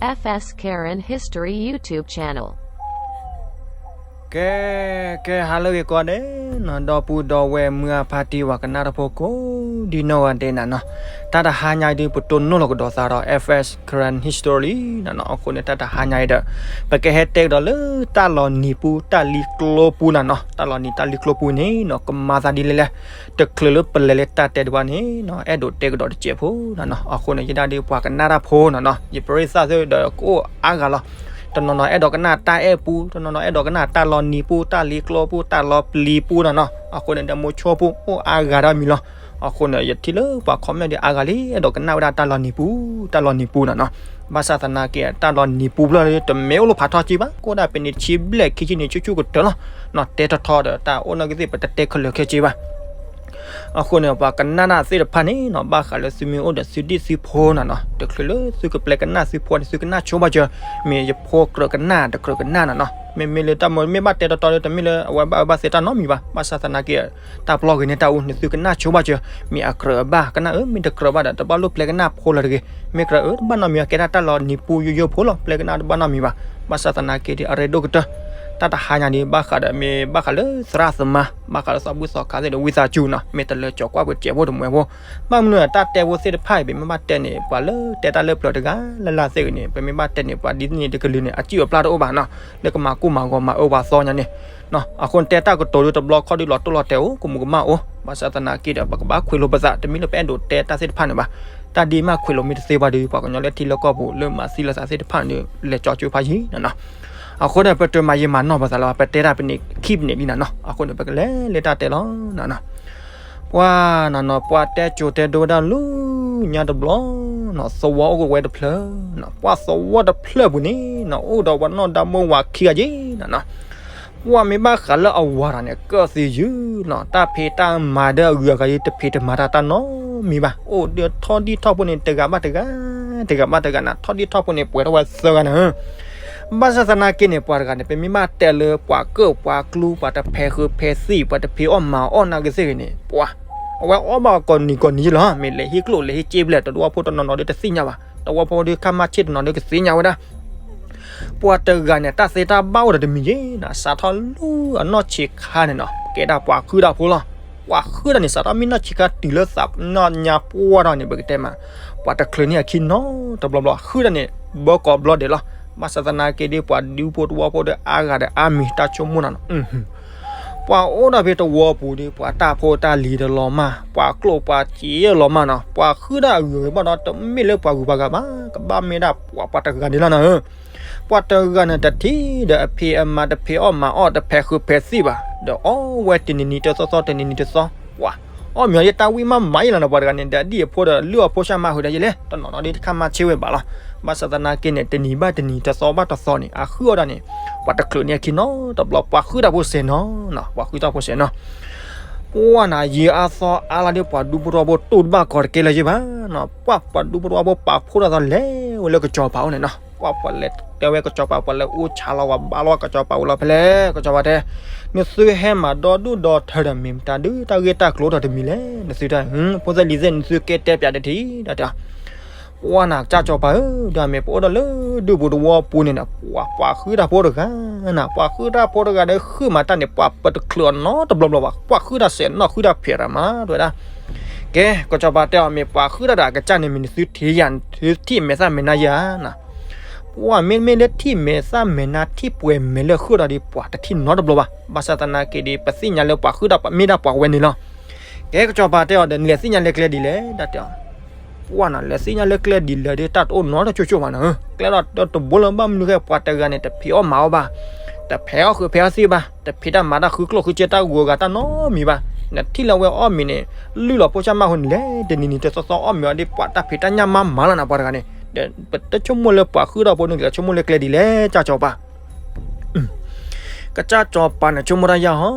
F S Karen History YouTube channel. ကဲ, ကဲ ဟါလၢအဂ့ၤကိးဂၤဒဲးနီၤ, ဒီပုၢ်ဒီဝဲၢ်မုၢ်အဖါတံၢ် ပှၤကနၣ်တၢ်ဖိကိးဒ်နီၢ်ဂၤဒဲးနၤနီၤ, တၢ်တဟါညါအံၤဒုး ပတိၢ်နီၣ်လီၤကဒီးသးဒီး F S Karen History နၤနီၤ. အဃိန့ၣ် တၢ်တဟါညါအံၤဒီး ပကဟဲတဲကဒီးလၢတၢ်လီၤနံၤပူ တၢ်လံၤကျိပူနၤနီၤ. တၢ်လီၤနံၤတၢ်လံၤကျိပူန့ၣ်နီၤ ကမၤသးဒ်လဲၣ်လဲၣ်, တချုးလၢပလဲၤလၢတၢ်တဲတဘၣ်န့ၣ်နီၤ အဲၣ်ဒိးတဲကဒီးတစဲးဖိနၤနီၤ. အဃိန့ၣ် ယဲဒၣ်ဒုးပှၤကနၣ်တၢ်ဖိနၤနီၤ, ယပရ့သၣ်သ့ၣ်ဒီးကအိၣ်အါဂၤလီၤ. တနီၤနီၤအဲၣ်ဒိးကနၣ်တၢ်အဲၣ်ပူ, တနီၤနီၤအဲၣ်ဒိးကနၣ်တၢ်လီၤနံၤပူ တၢ်လံၤကျိပူ တၢ်လီၤပျံၤပူနၤနီၤ. အဃိန့ၣ်ဒီး မိၤဆိပူအိၣ်အါဂၤဒၣ်မံၤလီၤ. အဃိန့ၣ် ယထံၣ်လၢပှၤ comment ဒုးအါဂၤလံ အဲၣ်ဒိးကနၣ်ဝဲဒၣ်တၢ်လီၤနံၤပူ, တၢ်လီၤနံၤပူနၤနီၤ. ဘၣ်ဆၣ်သနာ်က့ တၢ်လီၤနံၤပူဖျၢၣ်လၢ တမ့ၢ်အိၣ်လၢဖးထီက့ဘၣ်, ကအိၣ်ဒၣ်ဖဲန့ၣ် ဆံဘျဲၣ်ခံဆံန့ၣ် ဆူၣ်ဆူၣ်ကတၢၢ်လီၤနီၤ. တဲထီထီဒီး တၢ်အိၣ်နီၢ်ကီၢ်သ့ၣ် ပတတဲခဲလၢာ်ခဲဆ့ဘၣ်. အဃိန့ၣ် ပှၤကနၣ်တၢ်သ့ၣ်တဖၣ်န့ၣ်နီၤ ဘၣ်ဃးလၢသုမ့ၢ်အိၣ်ဒီးသုဒံၣ်သုဖိနၤနီၤ, တချုးလၢသုကပျဲကနၣ်သုဖိန့ၣ် သုကနၣ်ဆိဘၣ်စၢၤ, မ့ၢ်ယဖိကြၢးကနၣ်တကြၢးကနၣ်နၤနီၤ. မ့မ့ၢ်လၢတၢ်မ့ၢ်ဘၣ်တဲတီတီလၢ တမ့ၢ်လၢအဝဲဘၣ်အၢဘၣ်သီတၢ်နီတမံၤဘၣ်. ဘၣ်ဆၣ်သနာ်က့ တၢ်ပျီဂ့ၤန့ၢ်တၢ်အူန့ၣ် သုကနၣ်ဆိဘၣ်စၢၤ, မ့ၢ်အကြၢးအဘၣ်ကနၣ်အၢ, မ့ၢ်တကြၢးဘၣ်ဒီး တဘၣ်လိၣ်ပျဲကနၣ်ဖိလၢၤတဂ့ၤ. မ့ၢ်ကြၢးအၢတဘၣ်နီတမံၤဘၣ်, ကဲဒၣ်တၢ်လီၤနံၤပူယိယိဖိလီၤ, ပျဲကနၣ်တဘၣ်နီတမံၤဘၣ်. ဘၣ်ဆၣ်သနာ်က့ဒီး အရ့ဒိၣ်ကတၢၢ် တၢ်တဟါညါဒုး ဘၣ်ဃးဒီး မ့ၢ်ဘၣ်ဃးလၢသရၣ်သမါ, ဘၣ်ဃးလၢသးဘုၣ်သးခါသ့ၣ်ဒီး ဝံသးစူၤနီၤ, မ့ၢ်တလၢကၠီၤကွၢ်ပကဲးဖိတမှဲဖိ. ဘၣ်မနုၤတၢ်တဲဖိသ့ၣ်တဖၣ်အံၤ ပမ့ၢ်ဘၣ်တဲန့ၣ် ပှၤလၢတဲတၢ်လၢပျၢၤတဂၤလၢ်လၢ်သ့ၣ်ဂ့ၤန့ၣ် ပမ့ၢ်ဘၣ်တဲန့ၣ် ပှၤဒ်န့ၣ်တကလုာ်န့ၣ် အစုၣ်အပျၢ်တအိၣ်ဘၣ်နီၤ, လၢကမၤကိၢ်မၤဂီၤမၤအၢပှၤသီညါန့ၣ် အဃိန့ၣ် တဲတၢ်ကတိၤဒုးတဘျီခီၣ်ဒုး လီၤတိၢ်လီၤတဲာ်အိၣ် ကမူးကမၣ်အိၣ်. ဘၣ်ဆၣ်သနာ်က့ဒီး ပကဘၣ်ခွဲးလိာ်ပသး တမ့ၢ်လၢပအဲၣ်ဒိးတဲတၢ်သ့ၣ်တဖၣ်န့ၣ်ဘၣ်. တၢ်ဒ်မ့ၢ်ခွဲးလိာ်မ့ၢ်တသ့ဘၣ်ဒီး ပှၤကညီလၢထံလၢကီၢ်ပူၤ လၢမၤသံလၢသးသ့ၣ်တဖၣ်န့ၣ် လဲၤကၠီကၠိဖးယံာ်နၤနီၤ. အဃိန့ၣ် ပတမၤယံာ်မၤနီၢ်ပသးလၢၤဘၣ်, ပတဲတၢ်ပန့ၣ်ခံပန့ၣ်လံနၤနီၤ. အဃိန့ၣ် ပကလဲၤလၢတၢ်တဲလီၤနၤနီၤ. ပှၤနၤနီၤ ပှၤတဲကၠိတဲဒိဝဲဒၣ်လၢညါတဘျီနီၤ, သဝီအိၣ်ကဝဲတဖျၢၣ်နီၤ, ပှၤသဝီတဖျၢၣ်ပူၤန့ၣ်နီၤ အိၣ်ဒီးပှၤနီၢ်ဒါမိၢ်ဝၤခံဂၤက့နီၤနီၤ. ပှၤမ့ၢ်ဘၣ်ဃးလၢအဝၤတဂၤန့ၣ် ကၢၣ်သံယုၢ်နီၤ, တၢ်ဖံးတၢ်မၤဒီးအဂုၤအဂၤအံၤ တဖံးတမၤတၢ်တၢ်နီတမံၤဘၣ်. အိၣ်ဒီးထီၣ်ဒံၣ်ထီၣ်ဖိန့ၣ် တဂၤဘၣ်တဂၤ, တဂၤဘၣ်တဂၤနၤ, ထီၣ်ဒံၣ်ထီၣ်ဖိန့ၣ် ပှဲၤထီၣ်ဝဲသၢဂၤနၤ. ဘၣ်ဆၣ်သနာ်က့န့ၣ် ပှၤတဂၤန့ၣ် ပမ့ၢ်ဘၣ်တဲလၢပှၤကၢၣ်ပှၤကျူ ပှၤတဖဲးဃုဖဲးသံၣ် ပှၤတဖံးအီၣ်မၤအီၣ်နာ်က့သ့ၣ်ဂ့ၤန့ၣ် ပှၤ အဝဲအီၣ်ဘၣ်ကိးနံၤကိးနံၤလီၤ. မ့ၢ်လဲၤဟံၣ်ကျိၣ်လဲၤဟံၣ်စ့ဘျဲၣ် တဝီဖိတနီၤနီၤဒီးတသ့ၣ်ညါဘၣ်, တဝီဖိဒီးခါမ့ၢ်ဆ့ၣ်တနီၤဒီးကသ့ၣ်ညါဝဲဒၣ်. ပှၤတဂၤန့ၣ် တၢ်သ့တၢ်ဘၣ်အိၣ်ဒီးတမံၤက့နၤ, စးထီၣ်လၢအနီၢ်ဆံးခါန့ၣ်နီၤ ကဲဒၣ်ပှၤဃုတၢ်ဖိလီၤ. ပှၤဃုတၢ်န့ၣ် စးထီၣ်မ့ၢ်နီၢ်ဆံးခါတုၤလၢသးနီၢ်ညါပှၢ်ထီၣ်န့ၣ် ပကတဲမး ပှၤတချုးန့ၢ်အခံနီတဘျီဘျီ ဃုတၢ်န့ၣ် ဘၢကိးဘျီဒဲးလီၤ. ဘၣ်ဆၣ်သနာ်က့ဒီး ပှၤဒူဖိတဝီဖိဒီးအါဂၤဒီးအါမံၤတၢ်ဆိကမိၣ်နၤနီၤ ပှၤအိၣ်ဒၣ်ဖဲတဝီပူၤဒီး ပှၤတၢ်ဖိတၢ်လံၤဒီးလီၤမၢ်, ပှၤကျိၣ်ပှၤစ့လီၤမၢ်နီၤ, ပှၤဃုတၢ်အဂုၤအဂၤဘၣ်ဒီး တမ့ၢ်လၢပှၤဂုၤပှၤဂၤဘၣ်, ကဘၣ်မ့ၢ်ဒၣ်ပှၤပှၤတဂၤန့ၣ်လီၤနၤဧၢ. ပှၤတဂၤန့ၣ် တထံၣ်ဒီးအဖံးအမၤ တဖံးအီၣ်မၤအီၣ် တဖဲးဃုဖဲးသံၣ်ဘၣ်, ဒီးအီၣ်ဝဲတနံၤနံၤတသီသီ တနံၤနံၤတသီ, ပှၤ အီၣ်မ့ၤအီၣ်ယတၢ်ဝံၣ်မးမးယလီၤနၤ ပှၤတဂၤန့ၣ် ဒီးအဒံၣ်အဖိဒီးလုၢ်အီၣ်ဖိဆၣ်မးဃုာ်ဒီးယလဲၣ်, တနီၤနီၤဒီးတခါမၤဆ့ဝဲဘၣ်လီၤ. ဘၣ်ဆၣ်သနာ်က့န့ၣ် တနံၤဘၣ်တနံၤ တသီဘၣ်တသီန့ၣ် အဃုအီၣ်ဒၣ်န့ၣ် ပှၤတချုးန့ၢ်အခံနီတဘျီ ပှၤဃုတၢ်ဖိစဲးနီၤ, ပှၤဃုတၢ်ဖိစဲးနီၤ. ပှၤနၤ ယံာ်အါသီအါလါဒီး ပှၤဒူဖိတဝီဖိတူၢ်တဘၣ်ကီးတကဲလၢၤယ့ၢ်ဘၣ်နီၤ, ပှၤ ပှၤဒူဖိတဝီဖိပာ်ဖှိၣ်ထီၣ်သးလဲၤဝဲလၢ ကစီၤပၤအိၣ်န့ၣ်နီၤ. ပှၤ ပှၤလဲၤတဲဝဲကစီၤပၤ ပှၤလဲၤအူဆါလီၤ ပှၤဘါလီၤကစီၤပၤအိၣ်လီၤဖဲလဲၣ်, ကစီၤပၤတဲ နသုဟဲမၤဒီဒူၣ်ဒီထၢဒီး မ့ၢ်မတၤဒုး တၢ်ဂ့ၢ်တၢ်ကျိၤထီၣ်တမံၤလဲၣ်, နသုတၢ် ဖိသၣ်လံၤသ့ၣ် နသုကဲတဲပၠးတထံၣ်ဒီးတဲ ပှၤနၤ ကစၢ်စီၤပၤဧၢ, ဒီးမ့ၢ်ပအိၣ်ဒီးလၢဒူၣ်ပူၤတဝီပူၤန့ၣ်ဒီး ပှၤ ပှၤဃုတၢ်ဖိတဂၤနၤ, ပှၤဃုတၢ်ဖိတဂၤဒီး ဃုမၤတၢ်န့ၣ် ပှၤပတချုးအီၤနီတဘျီဘျီဘၣ်, ပှၤဃုတၢ်စဲးနီၤ ဃုတၢ်ဖဲးရၤမး တဲဝဲဒၣ်. ကဲ ကစီၤပၤတဲအီၤ မ့ၢ်ပှၤဃုတၢ်ဒီးအကစၢ်န့ၣ် မ့ၢ်နသုထံၣ်ယၤ နသုထံၣ်မဲာ်သၣ်မဲာ်နါယၤနၤ. ပှၤမ့မ့ၢ်လၢထံၣ်မဲာ်သၣ်မဲာ်နါ ထံၣ်ပှဲၤမဲာ်လၢဃုာ်ဒီး ပှၤတထံၣ်နီတဘျီဘၣ်. ဘၣ်ဆၣ်သနာ်က့ဒီး ပသ့ၣ်ညါလၢပှၤဃုတၢ်မ့ၢ်ဒၣ်ပှၤဝဲန့ၣ်လီၤ. ကဲ ကစီၤပၤတဲအီၤဒီး နလဲၤသ့ၣ်ညါလၢကျဲဒ်လဲၣ် ဒၣ်တဲအီၤ. ပှၤနၤ လဲၤသ့ၣ်ညါလၢကျဲဒ်လဲၣ်ဒီး တၢ်တအိၣ်နီတကၠိၣ်ကၠိၣ်ဘၣ်နၤ, ကျဲလီၤတဘိလၢဘၣ်မနုၤဃဲ ပှၤတဂၤန့ၣ် တဖံးအီၣ်မၤအီၣ်ဘၣ်, တဖဲးအီၣ်ဃုာ်ဖဲးအီၣ်သံၣ်ဘၣ်, တဖံးတၢ်မၤတၢ် ဃုကျိၣ်ဃုစ့တၢ်ဂုၤအဂၤတၢ်နီတမံၤဘၣ်. နထံၣ်လၢဝဲအီၣ်မ့ၤန့ၣ် လုၢ်လီၤဖိဆၣ်မးဃုာ်န့ၣ်လဲၣ်, တနံၤနံၤတသီသီအီၣ်မ့ၤအီၤဒီး ပှၤတၢ်ဖံးတၢ်ညၣ်မၤမၤလီၤနၤ ပှၤတဂၤန့ၣ်. ဒီးပတဆိကမိၣ်လၢ ပှၤဃုတၢ်ဖိန့ၣ် ကဆိကမိၣ်လၢကျဲဒ်လဲၣ် ကစၢ်စီၤပၤ ကစၢ်စီၤပၤန့ၣ် ဆိကမိၣ်တၢ်ယၤဟီ,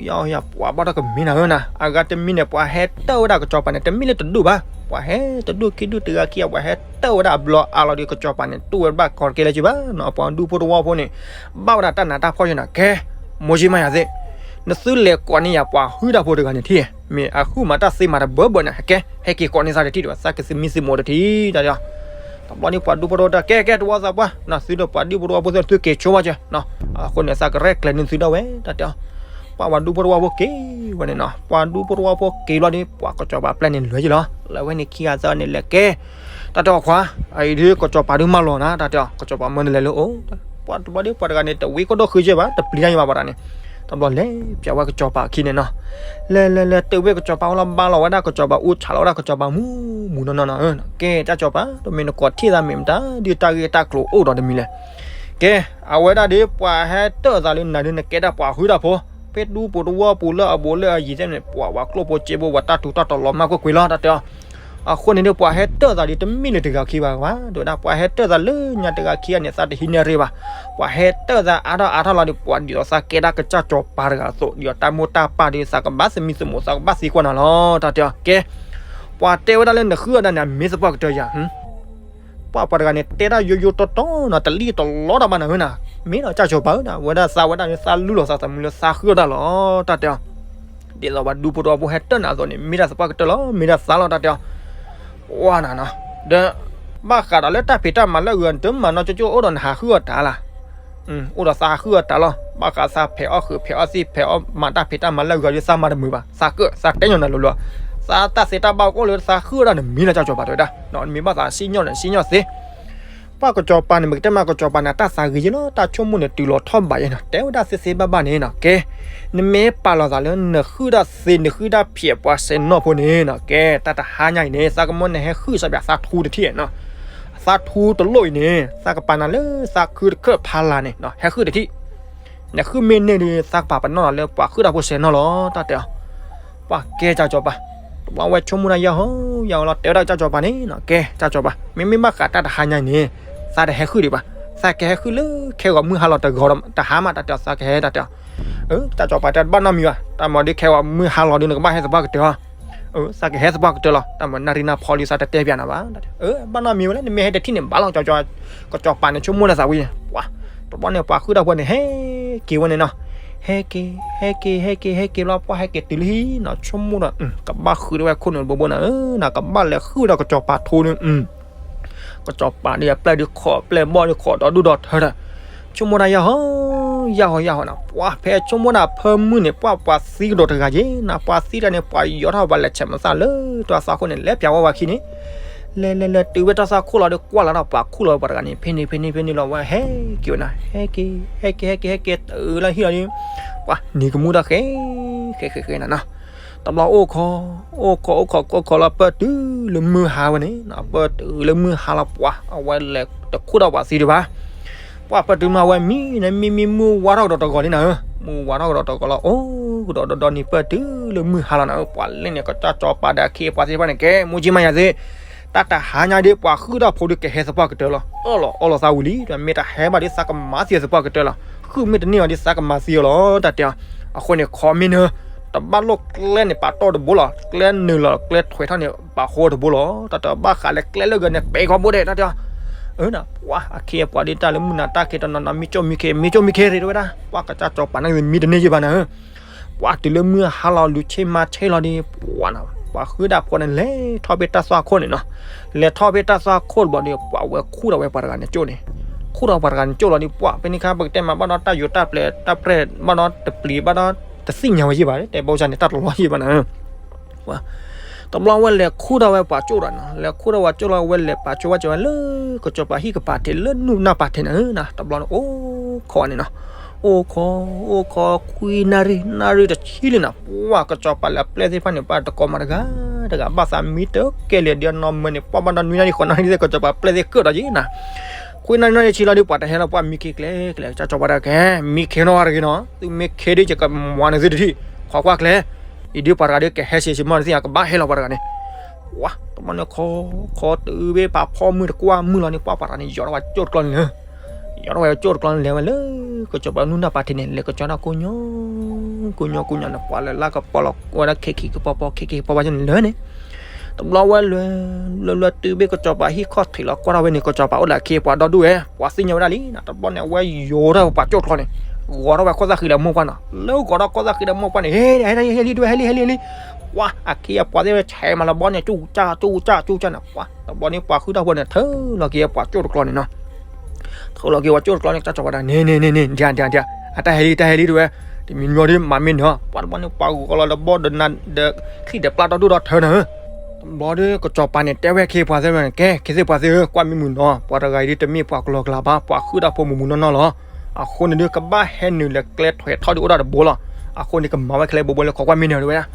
ယၤ ယၤ ပှၤဘၣ်တၢ်ကမံၤနၤဧၢနၤ, အဂၤတမံၤန့ၣ် ပှၤဟဲတၢၢ်ဝဲဒၣ်ကစီၤပၤန့ၣ် တမ့ၢ်လၢတဒူၣ်ဘၣ်, ပှၤဟဲတဒူၣ်ခံဒူၣ်တဂၤခံဂၤ ပှၤဟဲတၢၢ်ဝဲဒၣ်အဘျီအါလီၤဒီး ကစီၤပၤန့ၣ် တူၢ်ဝဲဘၣ်ကီးတကဲလၢၤက့ဘၣ်နီၤ, ပှၤဒူၣ်ဖိတဝီဖိန့ၣ် ဘၣ်ဝဲဒၣ်တၢ်နးတၢ်ဖှီၣ်ယဲနၤ, ကဲ မိၢ်ကၠံမးယၤသ့ၣ်, နသုလဲၤကိးန့ၢ်ယၤ ပှၤဟုၣ်တၢ်ဖိတဂၤန့ၣ်ထံၣ်, မ့ၢ်အဟုၣ်မၤတၢ်သ့မၤတဘၢဘၢန့ၣ် ကဲ ဟဲက့ၤကိးန့ၢ်သးတထံၣ်ဒီး သးကသမံသမိးတထံၣ် တၢ် ဘျီန့ၣ်ပှၤဒူဖိတဝီတၢ်ကဲကဲတဝီသးပှၢ်နီၤ သုဒီးပှၤဒူဖိတဝီဖိသုက့ၤဆိဘၣ်ကၢနီၤ အဃိန့ၣ် သးကရဲၣ်ကျဲၤန့ၢ်သုဒၣ်ဝဲ တၢ်တဲအီၤ ပှၤပှၤဒူဖိတဝီဖိက့ၤဝဲန့ၣ်နီၤ ပှၤဒူဖိတဝီဖိက့ၤဘျီဒီး ပှၤကစီၤပၤပျဲၢ်န့ၣ်လဲၤယ့ၢ်လီၤ လဲၤဝဲန့ၣ်ခံဂၤသၢဂၤန့ၣ်လဲၤကဲ တၢ်တဲအီၤခွါ အအံၤဒ်ကစီၤပၤဒုးမၤလီၤနၤ တၢ်တဲအီၤ ကစီၤပၤမၢနလဲၤလၢအအိၣ် ပှၤတဘျီဒီး ပှၤတဂၤန့ၣ်တဝံကိၣ်ဒိၣ်ဃုကဲဘၣ် တပျံၤတၢ်ယံၤဘၣ်ပှၤတဂၤန့ၣ် တဘျီလဲၤပၠးဝဲကစီၤပၤအခံန့ၣ်နီၤ လဲၤလဲၤလဲၤတုၤဝဲကစီၤပၤအိၣ်လီၤဘါလီၤဝဲဒၣ် ကစီၤပၤအူဆးလီၤဝဲဒၣ် ကစီၤပၤမူမူနီၢ်နီၢ်နီၤ ကဲတၢ်ကစီၤပၤ တမ့ၢ်နကိးထံၣ်သးမ့ၢ်မတၤ ဒ်တၢ်ဂ့ၢ်တၢ်ကျိၤအိၣ်ဒီးတမံၤလဲၣ် ကဲ အဝဲဒၣ်ဒီး ပှၤဟဲတၢၢ်သးလၢနၤဒ်နကဲဒၣ်ပှၤဟုၣ်တၢ်ဖိ ဖဲဒူပူၤတဝီပူၤလၢအဘူးလၢအယံၤသ့ၣ်န့ၣ် ပှၤဝဲကျိၣ်ဖိစ့ဖိ ပှၤတၢ်ထူးတၢ်တီၤလီၤမၢ်ကွ့ၢ်ကွ့ၢ်လီၤ တၢ်တဲအီၤ အဃိန့ၣ်ဒီး ပှၤဟဲတၢၢ်သးဒီး တမ့ၢ်လၢတဂၤခံဘၣ် တဲဝဲဒၣ် ပှၤဟဲတၢၢ်သးလၢညါတဂၤခံဂၤန့ၣ် သးတဟံးန့ၢ်ရ့ၣ်ဘၣ် ပှၤဟဲတၢၢ်သးအါထီၣ်အါထီၣ်လီၤဒီး ပှၤဒ်သိးသးကဲဒၣ်ကစၢ်စီၤပၤတဂၤအသိး ဒ်သိးတၢ်မိၢ်တၢ်ပၢ်ဒီး သးကဘၣ်သမံသမိး သးကဘၣ်သံကွၢ်နၤလီၤ တၢ်တဲအီၤ ကဲ ပှၤတဲဝဲဒၣ်လၢနဟုၣ်အီၤဒၣ်န့ၣ် အမ့ၢ်သပှၢ်ကတၢၢ်ယၤ ပှၤပှၤတဂၤန့ၣ် တဲဒၣ်ယိယိတီတီနီၤ တလံၣ်တလီတၢ်ဘၣ်နၤဧၢနၤ မ့ၢ်ဒီးကစၢ်စီၤပၤဧၢနၤ ဝဲဒၣ်သးဝဲဒၣ်န့ၣ် သးလူလီၤသးသမူလၢသးဟုၣ်အီၤတၢ်လီၤ တၢ်တဲအီၤ ဒ်သိးပှၤဒူဖိတဝီဖိဟဲတၢၢ်နၤအသိးန့ၣ် မ့ၢ်ဒၣ်သပှၢ်ကတၢၢ်လီၤ မ့ၢ်ဒၣ်သးလီၤ တၢ်တဲအီၤ ဝါနၤနီၤ ဒီး ဘၣ်ဃးဒီးလၢတၢ်ဖံးတၢ်မၤလၢအဂုၤအဂၤန့ၣ် တမၤနီၢ်ကၠိကၠိအိၣ်ဒီးနဟးဟုၣ်အီၤတၢ်လၢ အိၣ်ဒီးသးဟးဟုၣ်အီၤတၢ်လီၤ ဘၣ်ဃးသးဖံးအီၣ်ဃုာ်ဖံးအီၣ်သံၣ်ဖံးအီၣ်မၤတၢ်ဖံးတၢ်မၤလၢအဂုၤအဂၤဒီးသးမၤတမုာ်ဘၣ် သးကၢၣ်သးတဲညီနၤလိၤလိၤ သးတၢ်သ့တၢ်ဘၣ်အိၣ်လၢသးဟုၣ်အီၤတၢ်န့ၣ် မ့ၢ်လၢကစၢ်စီၤပၤတဲဝဲဒၣ် နမ့ၢ်ဘၣ်သးစံၣ်ညီၣ်န့ၣ် စံၣ်ညီၣ်သ့ ပှၤကစီၤပၤန့ၣ် မ့ၢ်ကတဲမးကစီၤပၤန့ၣ် တၢ်သးဂ့ၤယ့ၢ်လီၤ တၢ်ဆိကမိၣ်န့ၣ် တုၤလီၤထီၣ်ဘးယဲနီၤ တဲဝဲဒၣ်သ့သ့ဘၣ်ဘၣ်န့ၣ်နီၤ ကဲ နမ့ၢ်ပာ်လီၤသးလၢနဟုၣ်တၢ်သ့ နဟုၣ်တၢ်ဖံးပှၤစဲးနီၣ်ဖိန့ၣ်နီၤ ကဲ တၢ်တဟါညါအံၤန့ၣ် သးကမၢနဟဲဟုၣ်စးဘၣ်သးထူတထံၣ်နီၤ သးထူတလိၣ်အံၤန့ၣ် သးကပာ်နၤလၢသးခုတခၢၣ်ဖးလၢ်န့ၣ် ဟဲဟုၣ်တထံၣ် နဟုၣ်မ့ၢ်န့ၢ်ဒီး သးကပာ်ပနီၣ်နၤလၢပှၤဟုၣ်တၢ်ဖိစဲးနီၣ်လီၤ တၢ်တဲအီၤ ပှၤကဲကစၢ်စီၤပၤ တဘျီဝဲဆိကမိၣ်တၢ်ယၢ်ဟီယၢ်ဟီလီၤ တဲဝဲဒၣ်ကစၢ်စီၤပၤန့ၣ်နီၤ ကဲ ကစၢ်စီၤပၤ မ့မ့ၢ်ဘၣ်ဃးတၢ်တဟါညါအံၤန့ၣ် သးတဟဲဟုၣ်ဒံးဘၣ် သးကဟဲဟုၣ်လၢခဲဂီၤမုၢ်ဟါလီၤတဂီၤဒီး တဟါမး တၢ်တဲအီၤ သးကဟဲ တၢ်တဲအီၤ ကစၢ်စီၤပၤတဲတဘၣ်နီတမံၤဘၣ် တၢ်မၤဒ်ခဲဂီၤမုၢ်ဟါလီၤဒီး နကဘၣ်ဟဲသပှၢ်ကတၢၢ်လီၤ သးကဟဲသပှၢ်ကတၢၢ်လီၤ တၢ်မၤနၣ်ရံၣ်နၢ်ဖီဒီး သးတတဲပျးနၤဘၣ် ဘၣ်နီတမံၤဝဲလဲၣ် နမ့ၢ်ဟဲတထံၣ်န့ၣ် ဘၣ်လီၤ ကစၢ်စီၤပၤန့ၣ် ဆိကမိၣ်လၢသးဝံၤန့ၣ် ပှၤ တဘျီန့ၣ် ပှၤဟုၣ်တၢ်ဖိန့ၣ် ဟဲက့ၤဝဲန့ၣ်နီၤ ဟဲက့ၤ ဟဲက့ၤ ဟဲက့ၤ ဟဲက့ၤလီၤ ပှၤဟဲက့ၤတုၤလၢဟံၣ်နီၤ ဆိကမိၣ်ဒီး ကဘၣ်ဃုာ်ဒၣ်ဝဲခိၣ်နူာ်တဘိဘိနၤဧၢ နကဘၣ်လဲၤဟုၣ်ဒီးကစၢ်စီၤပၤထူန့ၣ် ကစၢ်စီၤပၤဒီးအပျဲၢ်ဒီးခိး ပျဲၢ်ဘီၣ်ဒီးခိးဒီဒူၣ်ဒီထၢဒီး ဆိကမိၣ်တၢ်ယၢ်ဟီ ယၢ်ဟီ ယၢ်ဟီနီၤ ပှၤဖဲဆိကမိၣ်တၢ်ဖၢမုၢ်န့ၣ် ပှၤပှၤသံကဒီးတဂၤက့ၤနီၤ ပှၤသံတၢ်န့ၣ် ပှၤယီၤထီၣ်ပှၤလဲၤဆဲးမသၣ်လၢတၢ်သွၣ်ခိၣ်န့ၣ် လဲၤပျးဝဲဝဲခံန့ၣ် လဲၤလဲၤလဲၤတုၤဝဲတၢ်သွၣ်ခိၣ်လီၤဒီး ကွၢ်လီၤဒီးပှၤခူၣ်လီၤပှၤတဂၤန့ၣ် ဖဲန့ၣ်ဖဲန့ၣ်ဖဲန့ၣ်လီၤ ဝဲဟဲက့ၤဝဲနၤ ဟဲက့ၤ ဟဲက့ၤ ဟဲက့ၤ ဟဲက့ၤ တုၤလၢဟံၣ်လီၤဒီး ပှၤနံၤကမူၣ်တၢ်ဃဲ ဃဲဃဲဃဲနၤနီၤ တဘျီအိၣ်ခိး အိၣ်ခိး အိၣ်ခိး အိၣ်ခိးလီၤ ပၢၢ်တုၤလၢမုၢ်ဟါဝဲန့ၣ် ပၢၢ်တုၤလၢမုၢ်ဟါလီၤ ပှၤအဝဲလဲၤတခူၣ်ဒီးပှၤသံဒံးဘၣ် ပှၤပၢၢ်တုၤမးဝဲမံန့ၣ် မံမံမုၢ်ဝါထီၣ်ကဒီးတဂီၤလံနၤဧၢ မုၢ်ဝါထီၣ်ကဒီးတဂီၤလီၤ အိၣ်ကဒီးဒီဒီန့ၣ် ပၢၢ်တုၤလၢမုၢ်ဟါလီၤနၤဧၢ ပှၤလဲၤန့ၣ် ကစၢ်စီၤပၤဒီးအခ့အပှၤသ့ၣ်တဖၣ်န့ၣ် ကဲ မူကၠံမးယၤသ့ တၢ်တဟါညါဒီး ပှၤဟုၣ်တၢ်ဖိဒီးကဟဲသပှၢ်ကတၢၢ်လီၤ အၢၣ်လီၤအီလီၤသးဝံၤလံ မ့ၢ်တဟဲဘၣ်ဒီး သးကမၤသံအီၤသပှၢ်ကတၢၢ်လီၤ ဟုၣ်မ့ၢ်တန့ၢ်အီၤဒီး သးကမၤသံအီၤလီၤ တၢ်တဲအီၤ အဃိန့ၣ် ခီမ့ၢ်နၢ တဘၣ်လိၣ်ကျဲန့ၣ် ပာ်တီၢ်တဘိလီၤ ကျဲနုာ်လီၤ ကျဲထွဲးထီၣ်န့ၣ် ပာ်ဃီတဘိလီၤ တၢ်တဲအီၤ ဘၣ်ဃးလၢကျဲလၢဂၤန့ၣ် ပဲာ်ခီဘိဒဲး တၢ်တဲအီၤ အၢ ပှၤအခ့အပှၤဒ်တၢ်လၢမုၢ်နၤတၢ်ခ့တနီၤနီၤ မံကၠိၣ်မံခ့ မံကၠိၣ်မံခ့ရ့ၣ်တဝဲဒၣ် ပှၤကစၢ်စီၤပၤန့ၣ် မံတန့ၢ်ယံၤဘၣ်နၤဧၢ ပှၤတုၤလၢမုၢ်ဟါလီၤ လူၤဆ့မၤဆ့လီၤဒီး ပှၤနၤ ပှၤဟုၣ်တၢ်ဖိန့ၣ် လဲၤထီၣ်ဖဲတၢ်သွၣ်ခိၣ်န့ၣ်နီၤ လဲၤထီၣ်ဖဲတၢ်သွၣ်ခိၣ်တဘျီဒီး ပှၤဝဲခူၣ်ထီၣ်ဝဲပှၤတဂၤန့ၣ်ကၠိၣ်န့ၣ် ခူၣ်ထီၣ်ပှၤတဂၤန့ၣ်ကၠိၣ်လီၤဒီး ပှၤဖဲန့ၣ်ခါ ပကတဲမးဘၣ်ဒီးတၢ်ယိၤတၢ်ပျဲၤ တၢ်ပြဲၢ်ဘၣ်ဒီးတပျံၤဘၣ်ဒီး တသ့ၣ်ညါဝဲယံၤဘၣ် တဲဘၣ်န့ၣ် တၢ်တလီၤယံၤဘၣ်နၤဧၢ တဘျီဝဲလဲၤခူၣ်ထီၣ်ဝဲပှၤကၠိၣ်ဒီးနီၤ လဲၤခူၣ်ထီၣ်ပှၤကၠိၣ်လီၤ ဝဲလဲၤပာ်ကၠိဝဲကၠိဝဲလၢ ကစီၤပၤဟံၣ်ကပၤထံးလၢနူၢ်နၢ်ပၤထံးနၤဧၢနၤ တဘျီန့ၣ် အိၣ်ခိးန့ၣ်နီၤ အိၣ်ခိး အိၣ်ခိး ခွံနၣ်ရံၣ် နၣ်ရံၣ်တဆံလံနၤ ပှၤကစီၤပၤလၢအပျဲၢ်သ့ၣ်တဖၣ်န့ၣ် ပှၤတကိးမးတဂၤ တဂၤဘၣ်သးမံတကဲလၢာ်ဒီးနီၢ်မၢန့ၣ် ပှၤဘၣ်ဒီးနွံနၣ်ရံၣ်ဃိးနၣ်ရံၣ်သ့ၣ် ကစီၤပၤပျဲၢ်သ့ၣ်ကၢၣ်ဒီးက့ၤနၤ ခွံနၣ်ရံၣ်နၣ်ရံၣ်တဆံလီၤဒီး ပှၤတဟဲလီၤ ပှၤမံခ့ကျဲကျဲ ကစီၤပၤတကဲ မံခ့နီၢ်ဂၤတဂ့ၤနီၤ သုမ့ၢ်ခ့ဒ်ယကမၤနသုတထံၣ် ခိးကွၢ်ကျဲ အံၤဒ်ပှၤတဂၤဒီးကဟဲဆံးဆံးမီၢ်နသ့ၣ်ညါ ကဘၣ်ဟဲလီၤပှၤတဂၤန့ၣ် ပှၤ တဘျီန့ၣ်ခီ ခီတုၤဖဲပာ်ဖီမုၢ်တကွၢ်မုၢ်လီၤန့ၣ် ပှၤပှၤတဂၤန့ၣ် ယီၤထီၣ်ဝဲကၠိၣ်တကျီန့ၣ်လၢ ယီၤထီၣ်ဝဲကၠိၣ်တကျီန့ၣ် လဲၤဝဲလၢ ကစီၤပၤနူၢ်နၢ်ပၤထံးန့ၣ် လဲၤကစီၤတၢ်ကိးညီ ကိးညီကိးညီန့ၣ် ပှၤလၢလၢကပီၤလီၤ ဝဲဒၣ်ခဲခံကပီၤပီၤ ခဲခံကပီၤပီၤန့ၣ်လၢန့ၣ် တဘျီဝဲလဲၤ လဲၤလဲၤတုၤဖဲကစီၤပၤဟံၣ်ခီၣ်ထံးလီၤ ကွၢ်ထီၣ်ဝဲန့ၣ် ကစီၤပၤအိၣ်ဒီးအခ့အပှၤဒီဒူၣ်ဝဲ ပှၤသ့ၣ်ညါဝဲဒၣ်လံ တဘျီန့ၣ် အဝဲယီၤထီၣ်ဝဲပှၤကၠိၣ်တကျီန့ၣ် ဂီၤထီၣ်ဝဲခိၣ်သၣ်ဃံဒီးမိၢ်ပှၢ်နီၤ လၢဂီၤထီၣ်ခိၣ်သၣ်ဃံဒီးမိၢ်ပှၢ်န့ၣ် ဟဲ ဟဲ ဟဲလံ ဟဲလံ ဟဲလံ ဟဲလံ ဟဲလံ ပှၤအခ့အပှၤသ့ၣ်ဝဲဆဲးမၤလီၤဘီန့ၣ် ကၠူၣ်ကၠၢ်ကၠူၣ်ကၠၢ်ကၠူၣ်ကၠၢ်န့ၣ် ပှၤတဘျီန့ၣ် ပှၤဟုၣ်တၢ်ဖိန့ၣ် ထုးလီၤက့ၤပှၤကၠိၣ်တကျီန့ၣ်နီၤ. ထုးလီၤက့ၤပှၤကၠိၣ်တကျီန့ၣ် ကၠီပၤဒၣ်န့ၣ်န့ၣ်န့ၣ် ဒၣ်ဒၣ်ဒၣ် အတၢ်ဟဲလံတၢ်ဟဲလံတဝဲ, တမံၤမံၤဒီး မၤမ့ၢ်န့ၣ် ပှၤတဘျီန့ၣ် ပှၤဂုာ်ကီလီၤဒီးဘီဒီးနၤဒီး ချံၣ်ဒီးပျၢ်တီဒိၣ်ဒီးထုးနၤဧၢ. တဘျီဒီး ကစီၤပၤန့ၣ် တဲဝဲခ့ပှၤသ့ၣ်န့ၣ် ကဲ ခ့သ့ၣ်ပှၤသ့ၣ်ဧၢ ကွၢ်မ့ၢ်မုာ်နီၤ ပှၤတဂၤအံၤဒ်တမ့ၢ်ပှၤကလီကလးဘၣ် ပှၤဟုၣ်တၢ်ဖိမုာ်မုာ်နီၢ်နီၢ်လီၤ. အဃိန့ၣ်ဒုး ကဘၣ်ဟဲနုာ်လဲၤကျဲထွဲထီၣ်ဒုးအိၣ်ဒၣ်တဘိလီၤ. အဃိန့ၣ် ကမၤဝဲခဲလၢာ်ဘိဘိလၢခိးကွၢ်မ့ၢ်န့ၣ်တဝဲဒၣ်.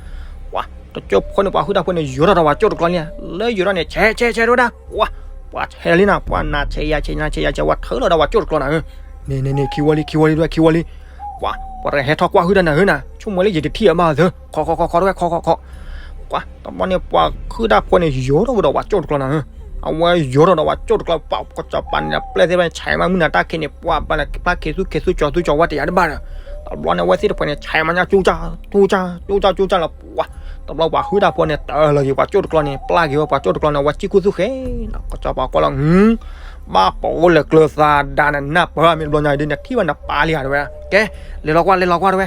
ပှၤတကၠိဖိန့ၣ် ပှၤဟုၣ်တၢ်ဖိန့ၣ် ယိၤထီၣ်ဒီးပှၤကၠိၣ်တကျီလံ, လၢယိၤထီၣ်န့ၣ် ဆဲးဆဲးဆဲးတဝဲဒၣ်. ပှၤ ပှၤဆဲးလံနီၤ ပှၤနၤဆဲးယၤဆဲးနၤဆဲးယၤဆဲး ပှၤထုးလီၤဒီးပှၤကၠိၣ်တကျီနၤဧၢ. န့ၣ်န့ၣ်န့ၣ် ခံဝီလံ ခံဝီလံတဝဲ ခံဝီလံ. ပှၤ ပှၤတဂၤဟဲထီၣ်ကွၢ်ဟုၣ်တၢ်နၤဧၢနၤ ဆိကမိၣ်လၢယတထံၣ်အဘၣ်သၢ ခိးခိးခိးခိးတဝဲ ခိးခိးခိး. ပှၤတဘျီန့ၣ် ပှၤဟုၣ်တၢ်ဖိန့ၣ် ယိၤထီၣ်ဝဲဒီးပှၤကၠိၣ်တကျီနၤဧၢ. အဝဲယိၤထီၣ်ဒီးပှၤကၠိၣ်တကျီ ပှၤကစီၤပၤန့ၣ် ပျဲၢ်သ့ၣ်တဖၣ်န့ၣ် ဆဲးမၤမုၢ်နၤတၢ်ခံးန့ၣ် ပှၤဘၣ်လၢပျၢ်ခ့သူၣ်ခ့သူၣ်ကၠီၤသူၣ်ကၠီၤဝါတယၤတဘၣ်ဒီး တဘျီန့ၣ် အဝဲသ့ၣ်တဖၣ်န့ၣ် ဆဲးမၤညါကၠူၣ်ကၠၢ် ကၠူၣ်ကၠၢ် ကၠူၣ်ကၠၢ် ကၠူၣ်ကၠၢ်လီၤ. ပှၤ တဘျီပှၤဟုၣ်တၢ်ဖိန့ၣ် တၢၢ်လီၤက့ၤပှၤကၠိၣ်တကျီန့ၣ် ပျၢ်က့ၤဝဲပှၤကၠိၣ်တကျီန့ၣ် အဝဲစံၣ်ခူသူၣ်ဃဲနီၤ ကစီၤပၤကွၢ်လီၤ ဘၣ်ပအိၣ်လၢကျၢၤသးဒၣ်နနၢ်ပၢၢ်မ့ၢ်တဘျီညါအံၤဒ် နထံၣ်ဘၣ်နပၢ်လံဧါတဝဲ. ကဲ လဲၤလီၤကွၢ် လဲၤလီၤကွၢ်တဝဲ.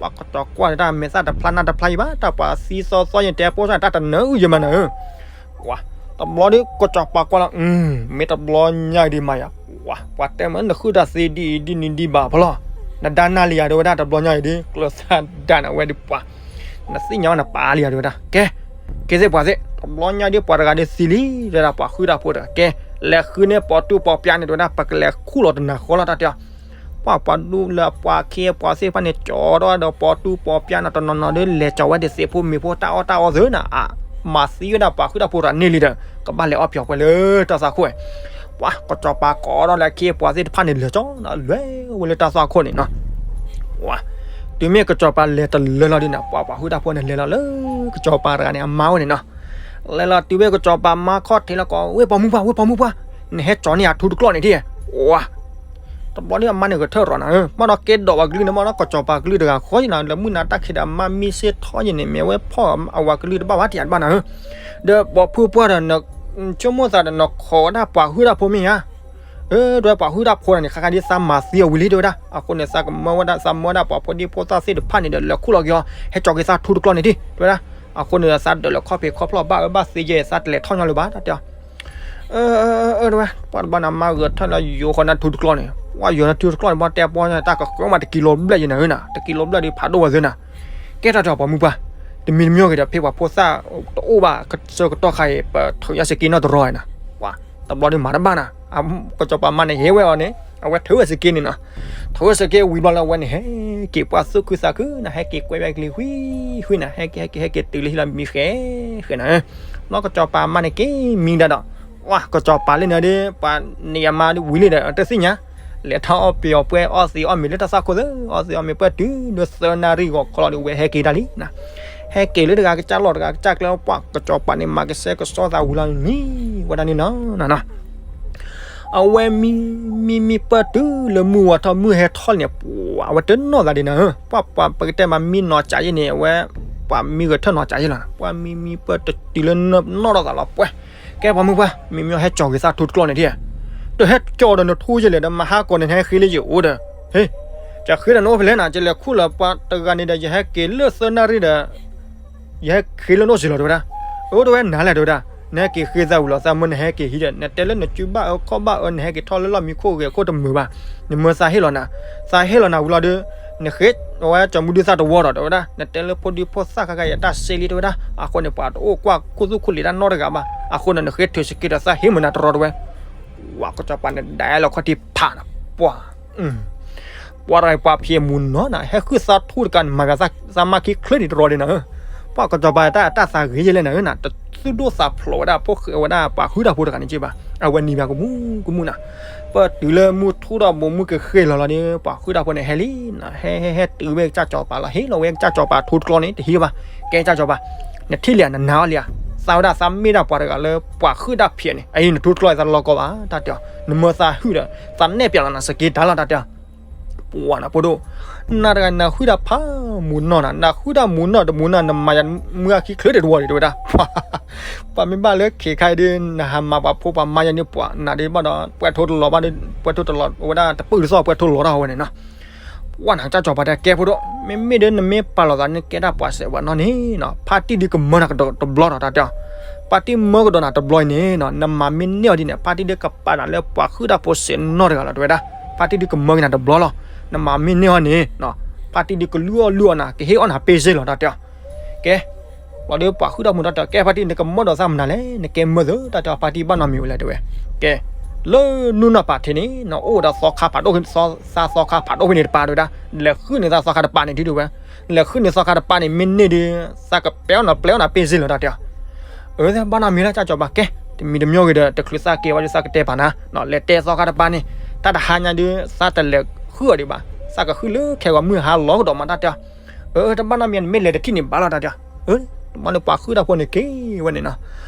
ပှၤကစီၤကွၢ်တၢ်မဲာ်သၣ်တဖျါနၢ်တဖျါအံၤဘၣ် တၢ်ပှၤသံသီသီယတဲပိၢ်စၢ်န့ၣ် တၢ်တနၢၤအုၣ်ယမၤနၤဧၢ. ပှၤ တဘျီဒီးကစီၤပၤကွၢ်လီၤ မ့ၢ်တဘျီညါအံၤဒ်မၤယၤ ပှၤ ပှၤတဲမ့ၢ်နဟုၣ်တၢ်သ့ဒ်အံၤဒ်နံၤဒ်ဘၣ်ဖီလီၤ. နဒါနၢ်လံယၤတဝဲဒၣ် တဘျီညါအံၤဒ် ကျၢၤသးဒၣ်နဝဲဒ်ပှၤ နသ့ၣ်ညါဝဲနပၢ်လံယၤတဝဲဒၣ် ကဲ ကဲသ့ၣ်ပှၤသ့ၣ် တဘျီညါဒ်ပှၤတဂၤဒ်သံလံ တဝဲဒၣ်ပှၤဟုၣ်တၢ်ဖိတဂၤ ကဲ လဲၤဃုန့ၢ်ပိာ်တူၢ်ပိာ်ပျါန့ၣ်တဝဲဒၣ် ပကလဲၤခူၣ်လီၤတနၤဃီလီၤတၢ်တဲအီၤ ပှၤပှၤဒူလၢပှၤခ့ပှၤသ့ၣ်တဖၣ်န့ၣ် ကၠီၤထီၣ်ဒီးပိာ်တူၢ်ပိာ်ပျါနီၤ တနီၤနီၤဒီး လဲၤကၠီၤဝဲဒၣ်သ့ၣ်ဖိမ့ၤဖိတၢ်အီၣ်တၢ်အီသ့ၣ်နီၤ အမၤသံဝဲဒၣ်ပှၤဟုၣ်တၢ်ဖိတဂၤန့ၣ်လံဒီး ကဘၣ်လဲၤအီၣ်ပျီၤကွဲလၢတၢ်သွၣ်ခိၣ်ဝဲ ပှၤကစီၤပၤကိးထီၣ်လၢခ့ပှၤသ့ၣ်တဖၣ်န့ၣ် လဲၤကၠီၤနီၤ လဲၤဝဲလၢတၢ်သွၣ်ခိၣ်န့ၣ်နီၤ ပှၤ တုၤမ့ၢ်ကစီၤပၤလဲၤတလၢလီၤဒ်န့ၣ် ပှၤပှၤဟုၣ်တၢ်ဖိန့ၣ် လဲၤလီၤလၢကစီၤပၤတဂၤန့ၣ် အမါဝဲန့ၣ်နီၤ လဲၤလီၤတုၤဝဲကစီၤပၤမါခီၣ်ထံးလီၤကိး ဝ့ၢ်ပိာ်မုၣ်ပှၢ် ဝ့ၢ်ပိာ်မုၣ်ပှၢ် နဟဲကၠီၤန့ၢ်ယၤထူတကျီၢ်န့ၣ်ထံၣ် ပှၤ တဘျီဒ်အမါန့ၣ်ဂဲၤထၢၣ်ရီၤနၤဧၢ မ့ၢ်ဒီးကဲဒိးပှၤကလုၢ်န့ၣ် မ့ၢ်ဒီးကစီၤပၤကလုၢ်တဂၤဃီယနီၤ လၢမုၢ်နၤတၢ်ခံးဒီးအမါမံစ့ၢ်ထီယန့ၣ် မ့ၢ်ဝဲဖီၣ်အဝဲကလုၢ်တဘၣ်ဘၣ်တယၤတဘၣ်နၤဧၢ ဒီးပိာ်မုၣ်ပှၢ်ဒီး ဆိကမိၣ်သးဒီးနခိးဝဲဒၣ်ပှၤဟုၣ်တၢ်ဖိမ့ၢ်ဧါ အၢ တဝဲပှၤဟုၣ်တၢ်ဖိန့ၣ် ခါခါဒ်သးမၤသံအီၤဝံၤလံတဝဲဒၣ် အဃိန့ၣ် သးကမၢဝဲဒၣ် သးမၢဝဲဒၣ်ပှၤဖိဒံဖိသၣ်သ့ၣ်တဖၣ်န့ၣ်ဒီး လဲၤခူၣ်လီၤက့ၤအီၤ ဟဲကၠီၤက့ၤသးထူတကျီၢ်န့ၣ်ဒံး တဝဲဒၣ် အဃိန့ၣ်ဒီး သးဒၢးလၢခီၣ်ဖံးခီၣ်ဖျီၣ်ဘၣ်အၢဘၣ်သီယဲ သးတလဲၤထီၣ်ညီလၢၤဘၣ် တၢ်တဲအီၤ အၢ အၢ တဝဲ ပှၤတဘျီန့ၣ် မါဂဲၤထၢၣ်လၢယိၤဃီၤနၤထူတကျီၢ်န့ၣ် ပှၤယိၤနၤထူတကျီၢ်န့ၣ် ပှၤတဲပှၤန့ၣ် တၢ်ကဃၢမးတကံလိဘျဲၣ်ယဲနၤဧၢနၤ တကံလိဘျဲၣ်ဒီးဖးဒိၣ်ဝဲသ့ၣ်နၤ ကဲတၢ်တဲအီၤပိာ်မုၣ်ပှၢ် တမံၤတမံၤဂ့ၤဒီး ဖဲပှၤဖိသၣ်တအိၣ်ဘၣ် ကစၢၢ်ကတီၢ်ခါအံၤ ပထုးယါစက့နီၢ်တရီၤနၤ ပှၤတဘျီဒီးမၤတဘၣ်နၤ ကစီၤပၤမါန့ၣ်ဟ့ၣ်ဝဲအီၤန့ၣ် အဝဲထုးဝဲစက့န့ၣ်နီၤ ထုးဝဲစက့ဝံၤဘျီလၢအဝဲန့ၣ် ဟဲက့ၤပှၢ်သူၣ်ခုသးခုနၤ ဟဲက့ၤကွဲဝဲကလံၤဝံၤဝံၤနၤ ဟဲက့ၤ ဟဲက့ၤ ဟဲက့ၤတုၤလၢဟံၣ်လီၤမံဃဲဃဲနၤ ဘျီကစီၤပၤမါန့ၣ်က့ၤမံဒၣ်ဒီး ပှၤကစီၤပၤလၢန့ၣ်ဒီး ပှၤန့ၢ်အမါဝံၤလံဒီး တသ့ၣ်ညါ လဲၤထီၣ်အီၣ်ပှ့ၤအီၣ်ပှဲၤအီၣ်သံးအီၣ်မ့ၤလၢတၢ်သွၣ်ခိၣ်သ့ အီၣ်သံးအီၣ်မ့ၤပှဲၤတုၤလၢသၢနၣ်ရံၣ်ဂီၤခီလီၤဒီး ဝဲဟဲက့ၤတၢ်လံနၤ ဟဲက့ၤလၢတဂၤကစၢ်လီၢ်တဂၤကစၢ်ကျဲ ပှၤကစီၤပၤန့ၣ် မၤကဆှဲကဆှီသးဝံၤလီၤန့ၣ် ဝဲဒၣ်န့ၣ်နီၤနီၤ အဝဲမံ မံမံပၢၢ်တုၤလၢမုၢ်ဝါထီၣ်မုၢ်ဟဲထီၣ်န့ၣ် ပှၤအဝဲတနီၣ်သးဒံးနၤဧၢ ပှၤပှၤပကတဲမးမံနီၤကးယဲန့ၣ် အဝဲ ပှၤမံဂဲၤထၢၣ်နီၤကးယဲလီၤ ပှၤမံမံပၢၢ်တတုၤလၢနီၢ်ဒီးသးလီၤပှဲၤ ကဲပှၤမုၣ်ပှၢ် မ့မ့ၢ်ဟဲကၠီၤက့ၤသးထူတကျီၢ်န့ၣ်ထံၣ် တဟဲကၠီၤဒီးနထူယဲလဲၣ်ဒီး မဟါကီးန့ၣ် နဟဲဃ့လၢယအိၣ်ဒီး ဟ့ ယဃ့ဒီးနအိၣ်ဖဲလဲၣ်နၤ ယလဲၤခူၣ်လၢပှၤတဂၤန့ၣ်ဒီး ယဟဲက့ၤလၢသၢနၣ်ရံၣ်ဒီး ယဟဲဃ့လၢနအိၣ်စ့ၢ်လီၤ တဲဝဲဒၣ်. အၢ တဲဝဲ နၤလဲၣ် တဲဝဲဒၣ်. နဟဲက့ၤဃ့သးဝံၤလီၤ သးမၢနဟဲက့ၤဟံးဒီး နတဲလၢနစုဘၣ်အၢခီၣ်ဘၣ်အၢ နဟဲက့ၤထီၣ်လၢလီၢ်မံခိၣ်ဂဲၤခိၣ်တမုာ်ဘၣ်. နမၢသးဟ့ၣ်လီၤနၤ, သးဟ့ၣ်လီၤနၤဝံၤလီၤဒီး နဃ့ဝဲကၠီၤမုၢ်ဒုသၣ်တဝီဒီး တဲဝဲဒၣ်. နတဲလၢဖိဒံဖိသၣ်ခါခါယတၢ်စ့လံ တဲဝဲဒၣ်. အဃိန့ၣ် ပှၤတအိၣ်ကွၢ်ခိၣ်သူၣ်ခိၣ်လံၤတၢ်နီတဂၤဘၣ်. အဃိန့ၣ် နဃ့ထုးစက့ဒီးသးဟ့ၣ်မုာ်နၤတရီတဝဲ. ဝဲကစီၤပၤန့ၣ် ဒၣ်လီၤခီၣ်ထံးဖးနီၤ ပှၤ ပှၤတဂၤပှၤဖံးမုၢ်နီၢ်နၤ ဟဲဃုသးထူတကးန့ၣ် မၤဂၤသးမါခံချၢဒံးတရီဒံးနၤဧၢ. ပှၤကစီၤပၤတၢ် တၢ်သးဂ့ၤယဲလဲၣ်နၤဧၢနၤ တသူၣ်ဒိၣ်သးဖျိးဝဲဒၣ် ဖိၣ်ဃဲဝဲဒၣ်ပှၤဟုၣ်တၢ်ဖိတဂၤန့ၣ်က့ဘၣ်. အဝဲနံၤဘၣ်ကမူၣ်ကမူၣ်နၤ ပတုၤလၢမုၢ်ထူၣ်ဒီးဘိးမုၢ်ကဃ့ၢ်လီၤလီၤဒီး ပှၤဟုၣ်တၢ်ဖိန့ၣ်ဟဲလံနၤ ဟဲဟဲဟဲတုၤဝဲကစၢ်စီၤပၤလီၤ ဟ့ၣ်လီၤဝဲကစၢ်စီၤပၤထူတကျီန့ၣ် တဟံးဘၣ် ကဲကစၢ်စီၤပၤ နထံၣ်လံဧါ နနာ်အီၤလံဧါ. သးဝဲဒၣ်သးမ့ၢ်ဒၣ်ပှၤတဂၤလၢပှၤဟုၣ်တၢ်ဖံးန့ၣ် အအံၤနထူတကျီသးတလီကီဘၣ် တၢ်တဲအီၤ နမၢသးဟုၣ်ဒီး သးနဲၣ်ပၠးလီၤနၤစက့တၢ်လီၤ တၢ်တဲအီၤ ပှၤနၤဖိဒိၣ် နၤတဂၤနဟုၣ်တၢ်ဖးမုၢ်နီၢ်နၤ နဟုၣ်တၢ်မုၢ်နီၢ်တမုၢ်နီၢ် နမၤယၤမုၢ်အခံချၢဒံးတဝီဒံး တဲဝဲဒၣ်. ပှၤမ့ၢ်ဘၣ်လၢခ့ခါအံၤဒီး နဟးမၤပှၤဖိပှၤမါယၤန့ၣ် ပှၤနၤဒ်ဘၣ်ဒီး ပှဲၤထိတလီၤဘၣ်ဒီး ပှဲၤထိတလီၤဝဲဒၣ် တပုၢ်တသီၣ်ပှဲၤထိလီၤတၢ်ဝဲန့ၣ်နီၤ. ပှၢ်နၤ ကစၢ်စီၤပၤတဲ ကဲဖိဒိၣ်, မ့မ့ၢ်ဒီးနမ့ၢ်ပာ်လီၤသးနကဲတၢ်ပှၤစဲးပှၤနီၢ်န့ၣ်နီၤ ဖါတံၢ်ဒုးကမၢနၤကဒီးတဘျီဒီး တၢ်တဲအီၤ, ဖါတံၢ်မၢကဒီးနၤတဘျီအံၤန့ၣ်နီၤ နမၤမ့ၢ်န့ၢ်အီၤဒ်န့ၣ် ဖါတံၢ်ဒုးကပာ်နၤလၢပှၤဟုၣ်တၢ်ဖိစဲးနီၢ်တဂၤလီၤ တဲဝဲဒၣ်. ဖါတံၢ်ဒုးကမၢက့ၤနၤတဘျီလီၤ. နမၤမ့ၢ်န့ၢ်အီၤန့ၣ် ဖါတံၢ်ဒုးကလုၢ်အီၣ်လုၢ်အီနၤ ကဟ့ၣ်အီၣ်နၤပ့စ့လီၤ တၢ်တဲအီၤ. ကဲ ဘျီဒီးပှၤဟုၣ်တၢ်ဖိနီၢ်တဲအီၤ ကဲဖါတံၢ် နကမၢဒီးသးမနုၤလဲၣ် နကဲမၢသု တၢ်တဲအီၤ ဖါတံၢ်ဘၣ်နီတမံၤဝဲလဲၣ် တဲဝဲ. ကဲ လၢနူၢ်နီၢ်ပၤထံးန့ၣ်နီၤ အိၣ်ဝဲဒၣ်သီခါဖးဒိၣ် သီခါဖးဒိၣ်ဖဲန့ၣ်တပၤ တဲဝဲဒၣ်. လဲၤဟုၣ်န့ၢ်သးသီခါတပၤန့ၣ် ထံၣ်ဒုးဝဲ, လဲၤဟုၣ်န့ၢ်သီခါတပၤန့ၣ် မ့ၢ်န့ၢ်ဒီး သးကပဲအီၣ်နၤပျဲအီၣ်နၤပ့စ့လီၤ တၢ်တဲအီၤ. အၢ ဘၣ်နီတမံၤလၢ ကစၢ်စီၤပၤ ကဲ တမံၤတမံၤဂ့ၤဒီး တချုးသးကဲဝဲဒီး သးကတဲပာ်နၤ, လဲၤတဲသီခါတပၤန့ၣ် တၢ်တဟါညါဒီး သးတလဲၤဟုၣ်အီၤဒံးဘၣ်, သးကဟုၣ်လၢခဲဂီၤမုၢ်ဟါလီၤကဒီးမး တၢ်တဲအီၤ. အၢ တဘၣ်နီတမံၤ နမ့ၢ်လဲၤတထံၣ်န့ၣ်ဘၣ်လီၤ တၢ်တဲအီၤ. အၢ တဘျီန့ၣ် ပှၤဟုၣ်တၢ်ဖိန့ၣ်က့ၤဝဲန့ၣ်နီၤ,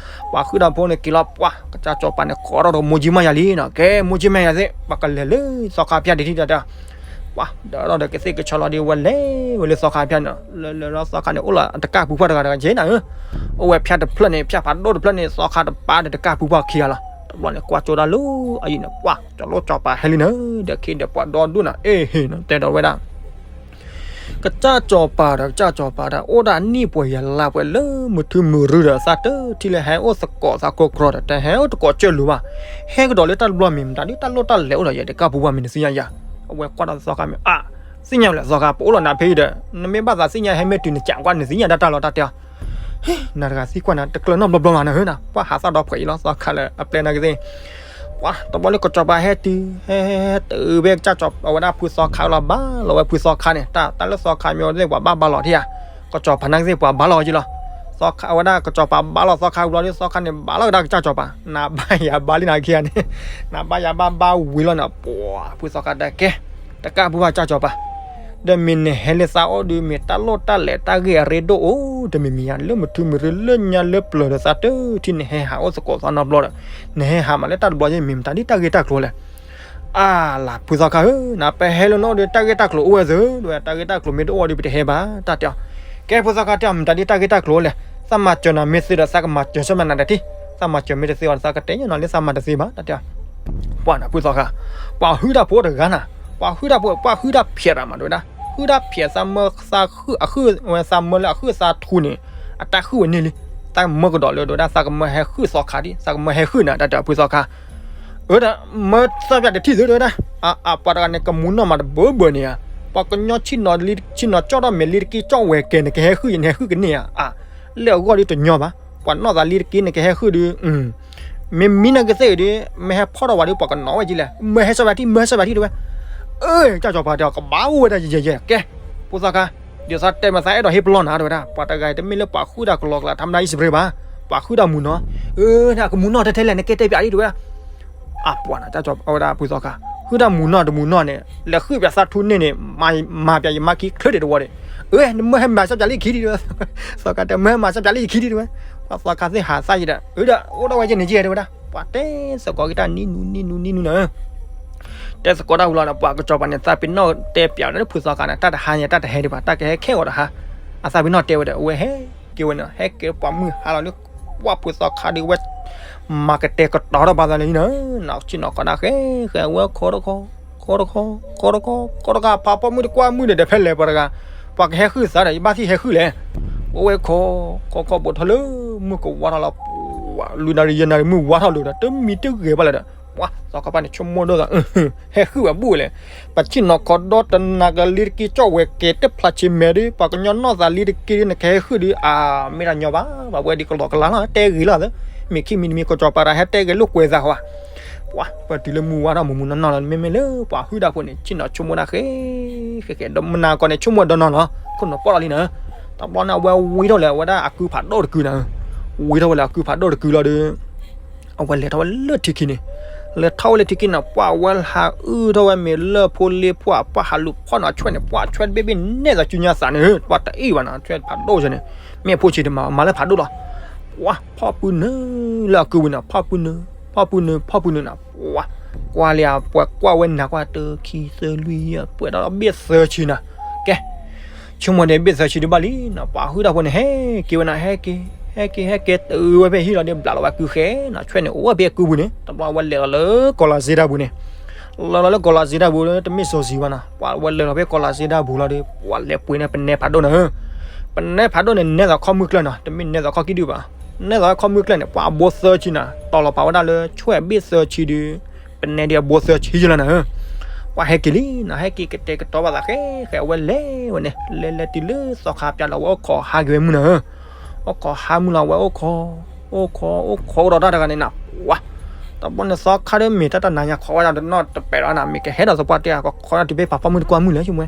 ပှၤဟုၣ်တၢ်ဖိန့ၣ်က့ၤလီၤ ပှၤ ကစၢ်စီၤပၤန့ၣ် ကိးထီၣ်ဒီးမိၢ်ကၠံမါယၤလံနီၤ, ကဲ မိၢ်ကၠံမါယၤသ့ၣ် ပှၤကလဲၤလၢသီခါဖၠၣ်တထံၣ် တၢ်တဲအီၤ. ပှၤ ဒီးဒီးကသ့ၣ်ကဆီလီၤဒီး ဝဲလဲၤဝဲလၢသီခါဖၠၣ်န့ၣ်, လၢလၢလီၤသီခါန့ၣ် အိၣ်လၢတကၢ်ပူၤဖီၣ်တဂၤတဂၤက့ၤနၤဧၢ, အိၣ်ဝဲဖၠၣ်တဖျၢၣ်န့ၣ် ဖၠၣ်ဖးဒိၣ်တဖျၢၣ်န့ၣ် သီခါတပၤဒီးတကၢ်ပူၤဖီၣ်ခံဂၤလီၤ. တဘျီန့ၣ် ကွၢ်ကၠိဒၣ်လၢအယံၤန့ၣ် ပှၤ ကၠီၤလိၣ်စီၤပၤဟဲလံနၤ, ဒီးခ့ဒီးပှၤဒီဒူၣ်နၤ အ့ၣ်ဟ့ၣ်နီၤ တဲဒီးဝဲဒၣ် ကစၢ်စီၤပၤဒီး ကစၢ်စီၤပၤဒီး အိၣ်ဒၣ်နံၣ်ပှဲၤယၤလါပှဲၤလၢမုၢ်ထူမုၢ်ရူဒီး သးတထံၣ်လၢဟဲအိၣ်သကိးသးကိးကြီဒီး တဟဲအိၣ်တကိးကၢၢ်လိာ်ဘၣ်, ဟဲကဒီးလၢတၢ်တဘျီမ့ၢ်မတၤဒ်တၢ်လိၣ်တၢ်လဲၤအိၣ်ဒီးယဲ တကၢ်ပူၤဘၣ်မ့ၢ်နသ့ၣ်ညါယၤ, အဝဲကွၢ်ဒီးသီခါမ့ၢ် အါ သ့ၣ်ညါဝဲလဲၣ်သီခါ ပအိၣ်လီၤနၤဖဲအံၤဒီး နမ့ၢ်ဘၣ်သးသ့ၣ်ညါဟဲမ့ၢ်တုၤနကးကွၢ်နသ့ၣ်ညါဒၣ်တၢ်လီၤ တၢ်တဲအီၤ နၤတဂၤသံကွၢ်နၤ တကျၢၤနီတဘျီဘျီမးနၤဧၢနၤ, ပှၤဟးသၣ်ဒီဖှဲးအံၤလီၤ သီခါလၢအပျဲနၤကသ့ၣ်, ပှၤတဘျီလၢကစီၤပၤဟဲတုၤ ဟဲဟဲဟဲတုၤဖဲကစၢ်စီၤ အဝဲဒၣ်ဖုသီခါလီၤ ဘၣ်လီၤဝဲဖုသီခါန့ၣ် တၢ်တၢ်လၢသီခါမ့ၢ်အီၤသ့ၣ် ပှၤဘၣ်ဘါလီၤထံဧါ, ကစီၤပၤနၤကသ့ၣ် ပှၤဘါလီၤက့ၤလီၤ, သီခါ အဝဲဒၣ်ကစီၤပၤဘါလီၤသီခါဝံၤလီၤဒီး သီခါန့ၣ် ဘါလီၤကဒါကစၢ်စီၤပၤ နၤဘါယၤဘါလံနၤခံဂၤန့ၣ်, နၤဘါယၤဘါဘါဝံၤလီၤန့ၣ် ပှၤဖုသီခါတဲကဲ တကၢ်ပူၤဘၣ်ကစၢ်စီၤပၤ, ဒီးမ့ၢ်နဟဲလၢသးအိၣ်ဒီး မ့ၢ်တၢ်လိၣ်တၢ်လဲၤတၢ်ဂ့ၢ်အရ့ဒိၣ်အိၣ် တမံၤမံၤဧါ, လၢမုၢ်ထူမုၢ်ရူလၢညါလၢပျၢၤဒီးသးတထံၣ်နဟဲဟးအိၣ်သကိးသးနီတဘျီဒီး နဟဲဟးမးလၢတၢ်တဘျီယဲၢ် မ့ၢ်မတၤဒ်တၢ်ဂ့ၢ်တၢ်ကျိၤလဲၣ်. အါလၢဖုသီခါဧၢ, နပဟဲလၢနအိၣ်ဒီးတၢ်ဂ့ၢ်တၢ်ကျိၤအိၣ်ဝဲသု, တၢ်ဂ့ၢ်တၢ်ကျိၤမ့ၢ်တအိၣ်ဒီးပတဟဲဘၣ် တၢ်တဲအီၤ. ကဲဖုသီခါတဲအီၤ မတၤဒ်တၢ်ဂ့ၢ်တၢ်ကျိၤလဲၣ်, သးမၤစၢၤနၤမ့ၢ်သ့ဒီး သးကမၤစၢၤဆၢမနၤတထံၣ်, သးမၤစၢၤမ့ၢ်တသ့အီၤ သးကတဲညါနီၤလၢသးမၤတသ့ဘၣ် တၢ်တဲအီၤ. ပှၤနၤဖုသီခါ, ပှၤဟုၣ်တၢ်ဖိတဂၤနၤ, ပှၤဟုၣ်တၢ်ဖိ ပှၤဟုၣ်တၢ်ဖျဲးတၢ်မး တဲဝဲဒၣ်, ဟုၣ်တၢ်ဖျဲးသးမၢသးဟုၣ်အဟုၣ်ဝဲ သးမၢလၢအဟုၣ်သးထူန့ၣ်, အတၢ်ဟုၣ်ဝဲန့ၣ်လံ, သးမၢကဒီးလၢ တဲဝဲဒၣ် သးကမၢဟဲဟုၣ်သီခါဒံး သးကမၢဟဲဟုၣ်နၤ တၢ်တဲအီၤဖုသီခါ. အၢ မၢသီဖၠၣ်တထံၣ်သု တဲဝဲဒၣ်, အပှၤတဂၤန့ၣ် ကမူနီၢ်မးတဘၢဘၢန့ၣ်ဧါ, ပှၤကညီဆ့ၣ်နီၤလံ ဆ့ၣ်နီၤကၠီၣ်ထီၣ်မဲာ်လံတက့ၢ် ကၠီၣ်ဝဲၤကဲၤန့ၣ် ကဟဲဟုၣ်ယဲ နဟဲဟုၣ်ကန့ၢ်ဧါ, အါ လၢအဂီၢ်ဒ်တညီဘၣ်, ပှၤနီၢ်သးလံတက့ၢ်န့ၣ် ကဟဲဟုၣ်ဒီး မ့မ့ၢ်နကသ့ၣ်အံၤဒီး မ့ၢ်ဟဲဖီၣ်ထီၣ်ဝဲဒီး ပှၤကနီၣ်ဝဲက့ၤလဲၣ်, မၢဟဲစီဖၠၣ်တထံၣ် မၢဟဲစီဖၠၣ်တထံၣ် တဲဝဲ. အၢ ကစၢ်စီၤပၤတဲအီၤ ကဘၣ်အိၣ်ဝဲဒၣ်ယဲၢ်ယဲၢ် ကဲ ဖုသီခါ, ဒ်သိးတဲမး သးအဲၣ်ဒိးဟ့ၣ်ပလီၢ်နၤ တဲဝဲဒၣ်, ပှၤတဂၤအံၤ တမ့ၢ်လၢပှၤဟုၣ်တၢ်ကလီကလီ ထါမတၤအံၤစပရ့ဘၣ်, ပှၤဟုၣ်တၢ်မုာ်နီၢ်, အၢ နကမူနီၢ်ထဲထဲလဲၣ် နကဲတဲပၠးလံ တဲဝဲဒၣ်. အပှၤနၤ ကစၢ်စီၤ အဝဲဒၣ်ဖုသီခါ, ဟုၣ်တၢ်မုာ်နီၢ်တမုာ်နီၢ်န့ၣ် လဲၤဟုၣ်ပၠးသးထူန့ၢ်န့ၣ် မၤပၠးယမါခံချၢဒံးတဝီဒီး, အၢ နမၢဟဲမၤစီဖၠၣ်လံခံဒံး တဲဝဲ, သီခါတဲ မၢဟဲမၤစီဖၠၣ်လံယခံဒံး တဲဝဲ, ပှၤသီခါသ့ၣ်ဟးသးယံၤဒီး အၢ ဒီးအိၣ်ဒၣ်ဝဲယဲၢ်န့ၣ်ယဲၢ် တဲဝဲဒၣ်, ပှၤတဲသကိးက့ၤတၢ်နံၤနူနံၤနူနံၤနူနၤ တဲသကိးတၢ်ဝံၤလီၤဒီး ပှၤကစီၤပၤန့ၣ် သးပ့ၤနီၣ်တဲပၠးလၢဖုသီခါန့ၣ် တၢ်တဟါညါတၢ်တဟဲဒံးဘၣ် တၢ်ကဟဲခဲဂီၤတဟါ, အသးပ့ၤနီၣ်တဲဝဲဒီး အဝဲဟဲက့ၤဝဲန့ၣ် ဟဲက့ၤပှၤမုၢ်ဟါလီၤလၢ ပှၤဖုသီခါဒီးဝဲ မၤကတဲာ်ကတီၤထီၣ်ဘၣ်သးလၢန့ၣ် နီၢ်ဆ့ၣ်နီၤခီဒၣ်ဃဲဃဲ အဝဲခိးတခီ ခိးတခီ ခိးတခီ ခိးတခီ ဖးဖီမုၢ်တကွၢ်မုၢ်ဒီး ဒီးဖဲလဲၣ်ပှၤတဂၤ ပှၤကဟဲဟုၣ်သးဒီး ယဘၣ်သံဟဲဟုၣ်လဲၣ်, အဝဲခိး ခိးခိးဘူးထီၣ်လၢ မုၢ်ကဝါထီၣ်လီၤ, ပှၤ လွံၢ်နၣ်ရံၣ်ယဲၢ်နၣ်ရံၣ် မုၢ်ဝါထီၣ်လၢာ်ဒီး တမံၤတဂ့ၤဘၣ်လၢၤဒီး ပှၤသီခါပၢ်န့ၣ် ဆိကမိၣ်ဒိၣ်သး ဟဲဟုၣ်ဝဲဘူၣ်ဝဲလဲၣ်, ပဆ့ၣ်နီၤခီဒီတနၤကလံတက့ၢ် ကၠီၣ်ဝဲၤကဲၤတဖျးဆံးမဲာ်ဒီး ပှၤကညီနီၢ်သးလံတက့ၢ်ဒီး နကဟဲဟုၣ်ဒီး အါ မ့ၢ်တၢ်ညီဘၣ်, ပှၤဝဲဒ်ကလီကလီလီၤ တဲဂ့ၤလီၤသၢ, မ့ၢ်ခံမံၤတမံၤ ကစီၤပၤတၢ်ဟဲတဲဂ့ၤလိာ်ကွဲသးဟီ, ပှၤ ပတုၤလၢမုၢ်ဝါထီၣ်မုၢ်မုၢ်နီၢ်နီၢ်လီၤ မ့မ့ၢ်လၢပှၤဟုၣ်တၢ်ဖိန့ၣ် ဆ့ၣ်နီၤဆိကမိၣ်ဒၣ်ဃဲ ဃဲဃဲ ဒီးမနၤကီၢ်န့ၣ် ဆိကမိၣ်ဒီးနီၢ်နီၢ်လီၤ ခိၣ်နူာ်ပီၣ်လီၤလံနၤ, တဘျီန့ၣ် အဝဲဝံထီၣ်လၢအဝဲဒၣ်အကုဖးဒိၣ်တကုၤနၤ, ဝံထီၣ်ဝဲလၢအကုဖးဒိၣ်တကုၤလီၤဒီး အဝဲလဲၤထီၣ်ဝဲလၢထံခံန့ၣ်, လဲၤထီၣ်ဝဲလၢထံခံန့ၣ် ပှၤဝဲဟးအုၣ်ထီၣ်ဝဲမ့ၢ်လၢဖိလ့ဖိ ပှၤဟးလူၤဖီၣ်နီၤ ဆွဲန့ၣ် ပှၤဆွဲတဘ့ၣ်ဘ့ၣ်နဲၣ်သးစုညါသးန့ၣ် ပှၤတအ့ၣ်ဘၣ်နီၤ ဆွဲဖးဒိၣ်ဆဲန့ၣ်, မ့ၢ်အဖိဆံးတမၤ မၤလၢဖးဒိၣ်လီၤ, ပှၤဖီၣ်ပုၢ်နုာ်လၢအကုဝံၤနီၤ ဖီၣ်ပုၢ်နုာ် ဖီၣ်ပုၢ်နုာ် ဖီၣ်ပုၢ်နုာ်နၤ ပှၤ ကွၢ်လံ ပှၤကွၢ်ဝဲနၤကွၢ်တခံသၢလွံၢ်ယဲၢ် ပှဲၤဒီးဘ့ၣ်သၢဆံနၤ, ကဲ ဆိကမိၣ်န့ၣ် ဘ့ၣ်သၢဆံဒုးဘၣ်လံနီၤ ပှၤဟုၣ်တၢ်ဖိန့ၣ် ဟဲက့ၤဝဲနၤ ဟဲက့ၤ ဟဲက့ၤ ဟဲက့ၤ တုၤဝဲဖဲဟံၣ်လီၤဒီး ဘျးလီၤဝဲကုဃဲနီၤ ဆွဲန့ၣ် အိၣ်ဝဲဖဲအကုပူၤန့ၣ် တဘျီဝဲလဲၤလီၤလၢကီၢ်လီၤစ့တၢ်ပူၤန့ၣ်, လၢလီၤလၢကီၢ်လၤစ့တၢ်ပူၤ တမ့ၢ်စီၤစံၤဘၣ်နီၤ, ပှၤဝဲလဲၤလီၤဖဲကီၢ်လၤစ့တၢ်ပူၤလီၤဒီး ပှၤလဲၤပှ့ၤန့ၢ်ပနဲဖးဒိၣ်န့ၣ်ဧၢ, ပနဲဖးဒိၣ်န့ၣ် နဲသိးခီၣ်မုၢ်ကျၢၢ်နီၤ, တမ့ၢ်နဲသိးခီၣ်ကံၢ်ဒုၣ်ဘၣ်, နဲသိးခီၣ်မုၢ်ကျၢၢ်န့ၣ် ပှၤအဘိသၢဆံနီၤ, တီၤလီၤပာ်ဝဲဒၣ်လၢဆွဲၣ်ဘ့ၣ်သၢဆံဒီး ပနဲဒ်အဘိသၢဆံယလီၤနၤဧၢ, ပှၤဟဲက့ၤလံနီၤ, ဟဲက့ၤကတဲာ်ကတီၤဘၣ်သးဃဲဃဲ အဝဲလဲၤဝဲန့ၣ် လဲၤလဲၤတုၤလၢသီခါပၠးလီၤ ဝဲအိၣ်ခိးဟးက့ၤဝဲမုၢ်နၤဧၢ, အိၣ်ခိးဟးမုၢ်လီၤ ဝဲအိၣ်ခိး အိၣ်ခိး အိၣ်ခိးအိၣ်ဒီးတၢ်တဂၤန့ၣ်နၤ, ပှၤ တဘျီန့ၣ်သီခါဒီးမ့ၢ်တၢ်တနၤညါ ခိးဝဲဒၣ်တနီၣ်တပဲာ်လီၤနၤ, မ့ၢ်ကဟဲဒီးသပှၢ်တၢ် ကခိးနၤတုၤဖဲပာ်ဖီမုၢ်တကွၢ်မုၢ်လဲၣ် ဆိကမိၣ်ဝဲ,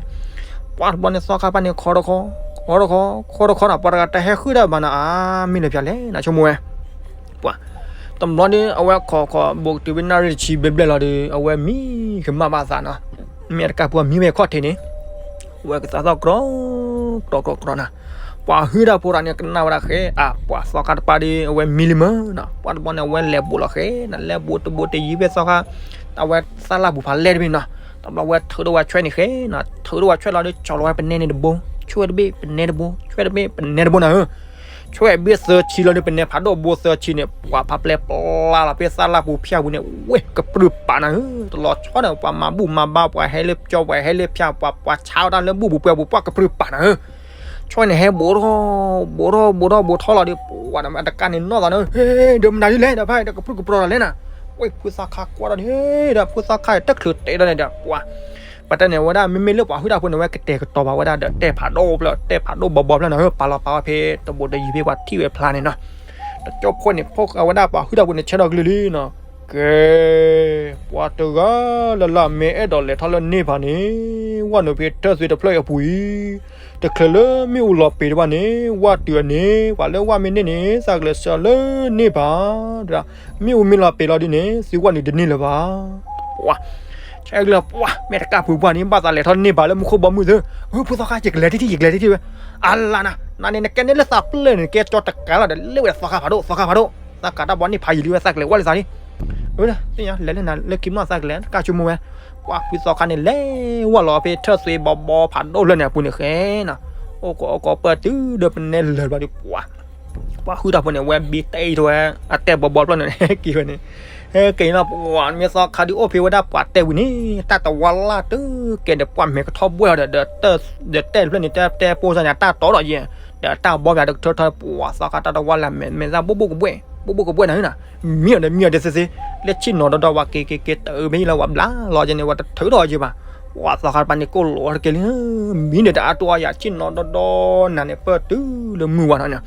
ပှၤတဘျီန့ၣ်သီခါပၢ်န့ၣ် ခိးတခီ ခိးတခီ ခိးတခီနၤ, ပှၤတဂၤတဟဲဃုာ်တၢ်ဘၣ်နၤ အါ မ့ၢ်လၢပၠးလဲၣ်နၤ ဆိကမိၣ်ဝဲ ပှၤ တဘျီဒီး အဝဲခိးခိး ဘူးကတုၤဖဲနၣ်ရံၣ်တဆံဘျဲၣ်ဘျဲၣ်လီၤဒီး အဝဲမံကမၣ်ဘၣ်သးနီၤ, မ့ၢ်အတကးပှၤမံဝဲခီၣ်ထံးန့ၣ်, အဝဲကသးသီၣ်ကြီ ကြီကြီကြီနၤ, ပှၤဟုၣ်တၢ်ဖိတဂၤန့ၣ် ကနၣ်ဝဲဒၣ်ဃဲ အါ ပှၤသီခါတပၢ်ဒီး အဝဲမံလံမၢ်နီၤ, ပှၤတဘျီန့ၣ် အဝဲလဲၤဘူးလီၤဃဲနၤ, လဲၤဘူးတဘူးတယံၤဖဲသီခါ အဝဲသၣ်လၢ်ပူၤဖးလဲၢ်တဘ့ၣ်နီၤ, တဘျီဝဲထုးထီၣ်ဝဲဆွဲၣ်န့ၣ်ဃဲနၤ, ထုးထီၣ်ဝဲဆွဲၣ်လီၤဒီး ကၠီၤလီၤဝဲပနဲန့ၣ်တဘိ, ဆွဲၣ်တဘ့ၣ် ပနဲတဘိ, ဆွဲၣ်တဘ့ၣ် ပနဲတဘိနၤဧၢ ဆွဲၣ်ဘ့ၣ်သၢဆံလီၤဒီး ပနဲဖးဒိၣ်ဘိသၢဆံန့ၣ် ပှၤဖးပျဲပျါလီၤဖဲသၣ်လၢ်ပူၤဖၠၣ်ပူၤန့ၣ် ဝဲကပြုၢ်ပာ်နၤဧၢ, တလီၤဆီဒီး ပှၤမၤဘူၣ်မၤဘါ ပှၤဟဲလၢကၠီ ပှၤဟဲလၢဖၠၣ် ပှၤပှၤဆါဝဲဒၣ်လၢဘူၣ်ပူၤပှဲၤပူၤ ပှၤကပြုၢ်ပာ်နၤဧၢ, ဆွဲၣ်န့ၣ်ဟဲဘူးထီၣ် ဘူးထီၣ် ဘူးထီၣ် ဘူးထီၣ်လီၤဒီး ပှၤတကးန့ၣ်နီၢ်သးနၤဧၢ, ဟဲ ဒီးမနုၤဒ်လဲၣ်ဒီးဖဲ ဒီးကပြုၢ်ကပြီၤတၢ်လဲၣ်နၤ, ဝဲဖုသီခါကွၢ်ဒီးန့ၣ် ဒီးဖုသီခါတချုးတဲဒီးန့ၣ်ဒီး ပှၤ ပတဲန့ၣ်ဝဲဒၣ် မ့မ့ၢ်လၢပှၤဟုၣ်တၢ်ဖိန့ၣ် ဝဲကတဲာ်ကတီၤဘၣ်ဝဲဒၣ်ဒီးတဲဖးဒိၣ်ဖျၢၣ် တဲဖးဒိၣ်ဘီဘီဖျၢၣ်နၤဧၢ, ပာ်လီၤပာ်ဝဲဖဲတဘူးတယံၤဖဲပှၤထံၣ်ဝဲဖျါန့ၣ်နီၤ, တကၠိဖိန့ၣ် ဖိၣ်ဃာ်ဝဲဒၣ်ပှၤဟုၣ်တၢ်ဖိန့ၣ် ဆၢထီၣ်ကလုၢ်လံနီၤ, ကဲ ပှၤတဂၤလၢ်လၢ်မ့ၢ်အဲၣ်ဒိးလဲၤထီၣ်လၢန့ၢ်ဘၣ်န့ၣ် ဝဲနုာ်ဖဲထၢၣ်သွ့တဖျၢၣ်အပူၤအံၤ တချုးလၢမ့ၣ်အူလီၤပ့ၤတဘၣ်န့ၣ် ဝဲတုၤအန့ၣ် ပှၤလၢဝဲမ့ၢ်န့ၢ်န့ၣ် သးကလဲၤဆှၢလၢန့ၢ်ဘၣ်, မ့ၣ်အူမ့ၢ်လီၤပ့ၤလီၤဒ်န့ၣ် သုဝဲနုာ်တန့ၢ်လၢၤဘၣ်, ပှၤ ဆဲးကလၢၤပှၤ မ့ၢ်တကးဖုပှၢ်န့ၣ် ဘၣ်သးလဲၤထီၣ်န့ၢ်ဘၣ်လၢမူခိၣ်ဘီမုၢ်သု, ဖုသီခါ ယကလဲၤတထံၣ် ယကလဲၤတထံၣ်ဝဲ, အလါနၤ နန့ၣ် နကဲန့ၣ်လၢသးပျၢၢ်န့ၣ် နကဲကၠီတကးလီၤဒီး လၢဝဲဒၣ်သီခါဖးဒိၣ် သီခါဖးဒိၣ်, သးကးတၢ်ဘီန့ၢ်ဖးယံာ်လံဝဲ သးကလဲၤဝဲလၢသးလံ, သ့ၣ်ညါလဲၤလၢနၤလၢခံမနီၢ်သးကလဲၤ တကးဆိကမိၣ်ဝဲ, ပှၤဖုသီခါန့ၣ် လဲၤဝဲလီၤဖဲထၢၣ်သွ့ဘီဘီဖးဒိၣ်ဖျၢၣ်န့ၣ်အပူၤန့ၣ်ဃဲ အိၣ်ကီးအိၣ်ကီးပၢၢ်တုၤဒီးပနဲလၢာ်ဘျီဒီး ပှၤ ပှၤဟုၣ်တၢ်ဖိန့ၣ် ဝဲဘံတ့ၢ်ထီၣ်ဝဲ အတဲဘီဘီဖျၢၣ်န့ၣ် ဟဲက့ၤဝဲန့ၣ်, ဟဲက့ၤလီၤ ပှၤ မ့ၢ်သီခါဒုးအိၣ်ဖဲဝဲဒၣ်ပှၤတဲဝံၤန့ၣ် တၢ်တဝါလၢ်တုၤကဲဒီးပှၤမဲာ်ကထီၣ်ဘှဲၣ်ဒီး ဒီးတဲတဖျၢၣ်န့ၣ် တဲတဲပိၢ်စၢ်န့ၣ် တၢ်တီဒီးယဲၢ် ဒီးတၢ်ဘီဘျီဒီးကထၢထီၣ် ပှၤသီခါတၢ်တဝါလၢ်မဲာ်မဲာ်သၣ် ဘိၣ်ဘိၣ်ကဘှဲၣ် ဘိၣ်ဘိၣ်ကဘှဲၣ်နၤဧၢနၤ, မံအီၤဒီးမံအီၤဒီးသ့သ့, လၢဆ့ၣ်နီၤဒီဒီးဝဲက့ၤက့ၤက့ၤတၢ်အၢမ့ၢ်လၢဝဲဘျါလီၤယဲၢ်န့ၣ် ဝဲတထုးထီၣ်အီၤယဲၢ်ဘၣ်, ပှၤသီခါတပၤန့ၣ် ကိၣ်လိာ်အီၤတက့ၢ်လံ မံဒီးတအါတိအါယၤ ဆ့ၣ်နီၤဒီဒီနၤန့ၣ် ပၢၢ်တုၤလၢမုၢ်ဝါထီၣ်န့ၣ်,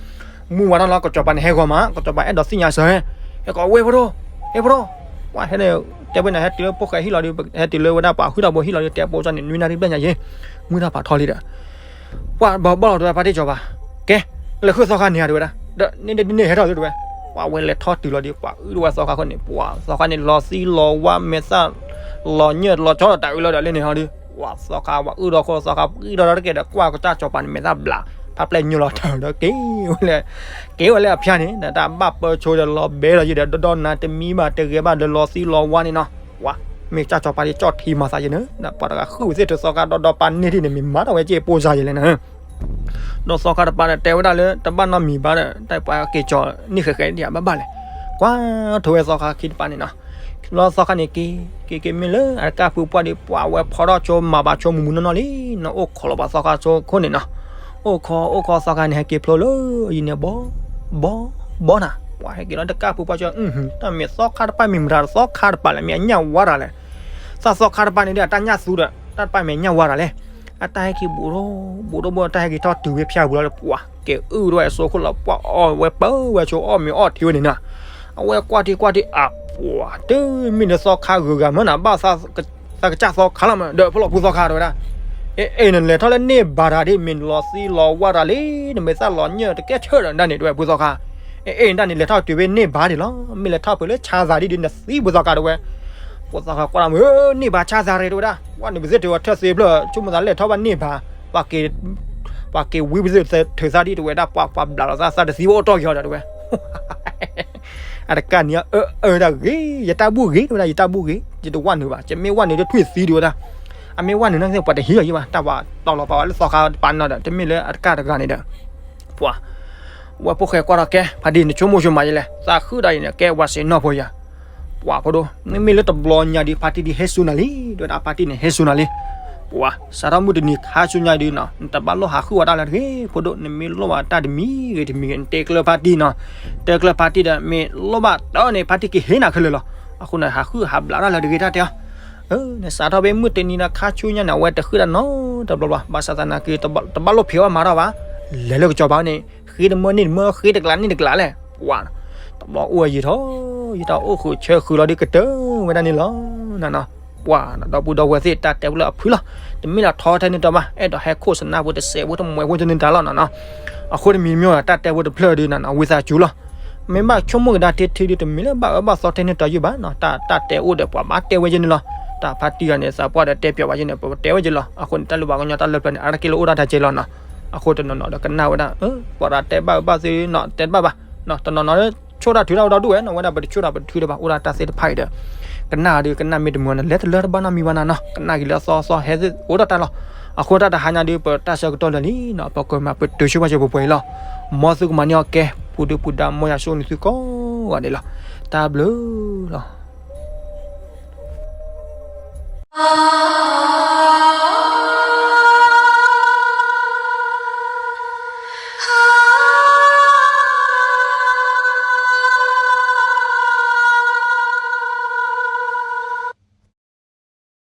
မုၢ်ဝါထီၣ်လီၤ ကစီၤပၤန့ၣ် ဟဲဂီၤမး ကစီၤပၤအဲၣ်ဒိးသ့ၣ်ညါစၢၤ, ဟဲကိးဝဲဖိဒိၣ်, ဟဲဖိဒိၣ်, ပှၤဟဲန့ၣ် တဲဝဲန့ၣ်ဟဲတုၤလၢဖိၣ်ဃဲဟံၣ်လီၤဒီး ဟဲတုၤလၢဝဲဒၣ်ပှၤဟုၣ်တၢ်ဖိဟံၣ်လီၤဒီး တဲပိၢ်စၢ်န့ၣ် နွံနၣ်ရံၣ်ဘျဲၣ်ညါယဲၢ်, မုၢ်တၢ်ဖးထီလံဒီး ပှၤဘၣ်ဘၣ်လီၤတဲဝဲဖါတံၢ်စီၤပၤ, ကဲ, လဲၤဃုသီခါန့ၣ်ဧါတဲဝဲဒၣ်, ဒီးန့ၣ်ဒ်န့ၣ်ဟဲထီၣ်သုတဲဝဲ, ပှၤဝဲလဲၤထီၣ်တုၤလီၤဒီး ပှၤအုၣ်ထီၣ်ဝဲသီခါခိၣ်န့ၣ် ပှၤသီခါန့ၣ် လီၤသံလီၤဝါမဲာ်သၣ် လီၤညၢၣ်လီၤဆီဒီးတၢ်အုၣ်လီၤဒီးလဲန့ၣ်ဟီဒီး ပှၤသီခါ ပှၤအုၣ်ထီၣ်ခိၣ်သီခါ ပှၤအုၣ်ထီၣ်ဒီးတကဲဒီးကွၢ်ကစၢ်စီၤပၤန့ၣ် မဲာ်သၣ်ဘျး ဖးပျဲၢ်ညိလီၤတၢ်ဒီးက့ၤဝဲလၢ က့ၤဝဲလၢအဖၠါန့ၣ် ဒီးတၢ်ဘၣ်ပၢဆှိဒီးလီၤဘဲလီၤယံၤဒီး ဒီဒီနၤတမံဘၣ်တဂဲၤဘၣ်ဒီးလီၤသံလီၤဝါန့ၣ်နီၤ, ပှၤ မ့ၢ်ကစၢ်စီၤပၤဒ်ကၠီၣ်ထံမၤသးယဲၢ်န့ၣ် ဒီးပှၤတဂၤဃုဝဲသ့ၣ်ထုးသီခါဒီးဒီးပာ်န့ၢ်ထံၣ်န့ၣ် မ့ၢ်မၤထီၣ်ဝဲက့ၤပိၢ်စၢ်ယဲၢ်လဲၣ်န့ၣ် ဒီးသီခါတပၤဒီးတဲဝဲဒၣ်လၢ တဘၣ်နီတမံၤဘၣ်ဒီး တၢ်ပှၤက့ၤကၠီၤန့ၢ်ဃဲးဃဲးဒံးဘၣ်ဘၣ်လဲၣ်, ကွၢ်ထိးဝဲသီခါခံတပၤန့ၣ်နီၤ, လီၤသီခါန့ၣ်က့ၤ က့ၤက့ၤမ့ၢ်လၢအတကးဖုပှၢ်ဒီး ပှၤဝဲဖီထီၣ်ဆိမၤဘၣ်ဆိမုၢ်မုၢ်နီၢ်နီၢ်လံနီၤ, အိၣ်ခိးလီၤပှၤသီခါဆိခိၣ်န့ၣ်နီၤ, အိၣ်ခိး အိၣ်ခိးသီခါန့ၣ် ဟဲက့ၤဖျိလၢအံၤန့ၣ် ဘီ ဘီ ဘီနၤ, ပှၤဟဲက့ၤလီၤတကးဖုပှၢ်ဆိ တၢ်မ့ၢ်သီခါတပၤမ့ၢ်မတၤသီခါတပၤလဲၣ် မ့ၢ်အညၣ်ဝါတၢ်လဲၣ်, သးသီခါတပၤန့ၣ်ဒီး အတၢ်ညၣ်သူဒီး တၢ်တပၤမ့ၢ်အညၣ်ဝါတၢ်လဲၣ် အတၢ်ဟဲက့ၤဘူးထီၣ် ဘူးထီၣ်ဘူး တၢ်ဟဲက့ၤထီၣ်တုၤဝဲဖၠါပူၤလီၤဒီး ပှၤက့ၤအုၣ်ထီၣ်ဝဲအစိခိၣ်လီၤ ပှၤအီၣ်ဝဲပၢဝဲဆိ အီၣ်မ့ၤအီၣ်ထံဝဲန့ၣ်နီၤ, အဝဲကွၢ်ထံကွၢ်ထံ အပှၤ တုၤမ့ၢ်နသီခါဂုၤဂၤမ့ၢ်နၤ ဘၣ်သးကစၢ်သီခါလီၤမး ဒီးဖဲလီၤဖုသီခါတဲဝဲဒၣ်, အ့ အ့ နလဲၤထီၣ်လၢန့ၢ်ဘၣ်တၢ်ဒ် မ့ၢ်နလီၤသံလီၤဝါတၢ်လံ နမဲာ်သၣ်လီၤညၢၣ်တကဲဆၢဒီးဒၣ်န့ၣ် တဲဝဲဖုသီခါ, အ့ အ့ ဒၣ်န့ၣ် လဲၤထီၣ်တုၤဖဲန့ၢ်ဘၣ်ဒံးလီၤ မ့ၢ်လဲၤထီၣ်ဖဲလၢဆါသးဒ်ဒီး နသံဖုသီခါတဲဝဲ, ဖုသီခါကွၢ်တၢ်မး န့ၢ်ဘၣ်ဆါသးရဲၣ်တဲဝဲဒၣ် ပှၤန့ၣ်ပသ့ၣ်ထုးဝဲထၢၣ်သ့ဖျၢၣ် ဆိကမိၣ်သးလဲၤထီၣ်ဘၣ်န့ၢ်ဘၣ်, ပှၤက့ၤဝံပသ့ၣ်ထုးသးဒ်တဲဝဲဒၣ် ပှၤပှၤဘျးလီၤသးသးတသံအိၣ်တီၢ်က့ၤအီၤဒီးတဲဝဲ အတကးန့ၣ် အၢ အၢ ဒၣ်ဂ့ၤ ယတၢ်ဘူၣ်ဂ့ၤ တဲဝဲဒၣ် ယတၢ်ဘူၣ်ဂ့ၤ ယတဝၢ်နုာ်ဘၣ် ယမ့ၢ်ဝၢ်နုာ်ဒီးထွံၣ်သံ တဲဝဲဒၣ်, အမ့ၢ်ဝၢ်နုာ်န့ၣ် ပှၤတဟံးလီၤယံၤဘၣ် တၢ်ပှၤတီၤလီၤပာ်ဝဲလၢသီခါတပၤန့ၣ်ဒီး တမ့ၢ်လၢအတကးတဂၤန့ၣ်ဒီး ပှၤ ဝဲဖိၣ်ဃဲကွၢ်ထီၣ်ကဲ ဖါဒံ နဆိကမိၣ်ဆိမးယလဲၣ် သးဃုာ်ဒီးအံၤန့ၣ် ကဲဝၤစံးနီၢ်ဖိယၤ, ပှၤဖိဒိၣ် မ့မ့ၢ်လၢတဘျီညါဒုး ဖါတံၢ်ဒုးဟဲစူၤနၤလံ, ဒီးဒၣ်ဖါတံၢ်န့ၣ် ဟဲစူၤနၤလံ. ပှၤ စးထီၣ်မုၢ်တနံၤခါဆူညါဒုးနီၤ နတဘၣ်လိၣ်ဟးဃုဝဲဒၣ်လၢၤတဂ့ၤ ဖိဒိၣ်, နမ့ၢ်လိၣ်ဘၣ်တၢ်တမံၤဂ့ၤတမံၤဂ့ၤ နတဲကျၢၤဖါတံၢ်နီၤ, တဲကျၢၤဖါတံၢ်ဒီး မ့ၢ်လိၣ်ဘၣ်တၢ်န့ၣ် ဖါတံၢ်ကဟ့ၣ်နၤခဲလၢာ်လီၤ. အဃိန့ၣ် ဟးဃုဟးဘျးတၢ်လၢၤတဂ့ၤ တၢ်တဲအီၤ. စးထီၣ်ဖဲမုၢ်တနံၤခါဆူညါန့ၣ် အဝဲတဃုတၢ်နီတဘျီဘၣ်, ဘၣ်ဆၣ်သနာ်က့ တဘၣ်လိၣ်ဖံးအီၣ်မၤတၢ်ဘၣ်, လဲၤလၢကစီၤပၤန့ၣ် ဃ့တမၢန့ၢ်တမၢ ဃ့တကျးန့ၢ်တကျးလဲၣ်, ပှၤ တဘျီအိၣ်ဝဲယံာ်ထီၣ်, ယတၢ်အိၣ်ဃုာ်ဆၢဃုာ်လီၤဒီးကတၢၢ်ဝဲဒၣ်န့ၣ်လီၤနနီၤ. ပှၤ ဒီပုၢ်ဒီဝဲၢ်သ့ၣ် တၢ်တဲဝဲလၢအဖုလီၤ, တမ့ၢ်လၢထီထဲန့ၣ်တၢ်ဘၣ်, အဲၣ်ဒိးဟဲခိၣ်စနၢပူၤတစဲးဖိတမှဲးဖိန့ၣ်တၢ်လီၤနနီၤ. အဃိတမံၤမ့ၢ် တၢ်တဲဖိတဖျၢၣ်ဒုးနနီၤ ဝံသးစူၤလီၤ. မ့ၢ်ဘၣ်ဆိကမိၣ်ကဒါထဲထဲဒုး တမ့ၢ်လၢဘၣ်အၢဘၣ်သီထဲန့ၣ်တၢ်ယုၢ်ဘၣ်နီၤ, တၢ် တၢ်တဲအိၣ်ဒီးပှၤဘၣ်တဲဝဲယဲန့ၣ်လီၤ. တၢ်ဖါတံၢ်ဂၤန့ၣ် သးပှၢ်ဒီးတဲပျီးဘၣ်ယဲန့ၣ် ပတဲဝဲယဲလီၤ. အဃိန့ၣ် တၢ်လၢပှၤကညီတၢ်လၢပျၢၤန့ၣ် အါတက့ၢ်လၢအိၣ်ဒၣ်တၢ်ကဲလီၤနီၤ. အဃိတနီၤနီၤဒီးကနၣ်ဝဲဒၣ် ပှၤဒၣ်တဲဘၣ်အၢဘၣ်သီနီၤ တဲတဘၣ်ဘၣ်, တနီၤနီၤလၢ ဆိၣ်တၢ်ထုးတၢ်ဝဲဒီဒူၣ်ဝဲနီၤ, ဝဲဒၣ်ပတဆိၣ်တၢ်ပတထုးတၢ်ဘၣ် အိၣ်ဒၣ်တၢ်သ့ၣ်တဖၣ်အံၤဒီး ကနၣ်ဒုးကနၣ်မ့ၢ်တမုာ်န့ၣ် လဲၤတလၢတဘၣ်နီတမံၤဘၣ်နနီၤ, ကနၣ်က့ၤလၢအသီအသီဟဲအိၣ်ဒီးတၢ်လီၤ. အဃိတၢ်တဟါညါဒုး ပတၢ်ဆၢကတီၢ်လၢာ်လံနီၤ, ပကမၤပတုာ်ဆိပာ်စၢၤပှဲၤပှဲၤအံၤလီၤ. မ်သုကမၤန့ၢ်အီၣ်ကဲ ပူၤဒုပူၤဒါ မ်ယွၤဆိၣ်ဂ့ၤနသုကိးဂၤဒဲးလီၤ. တၢ်ဘျုးလီၤ.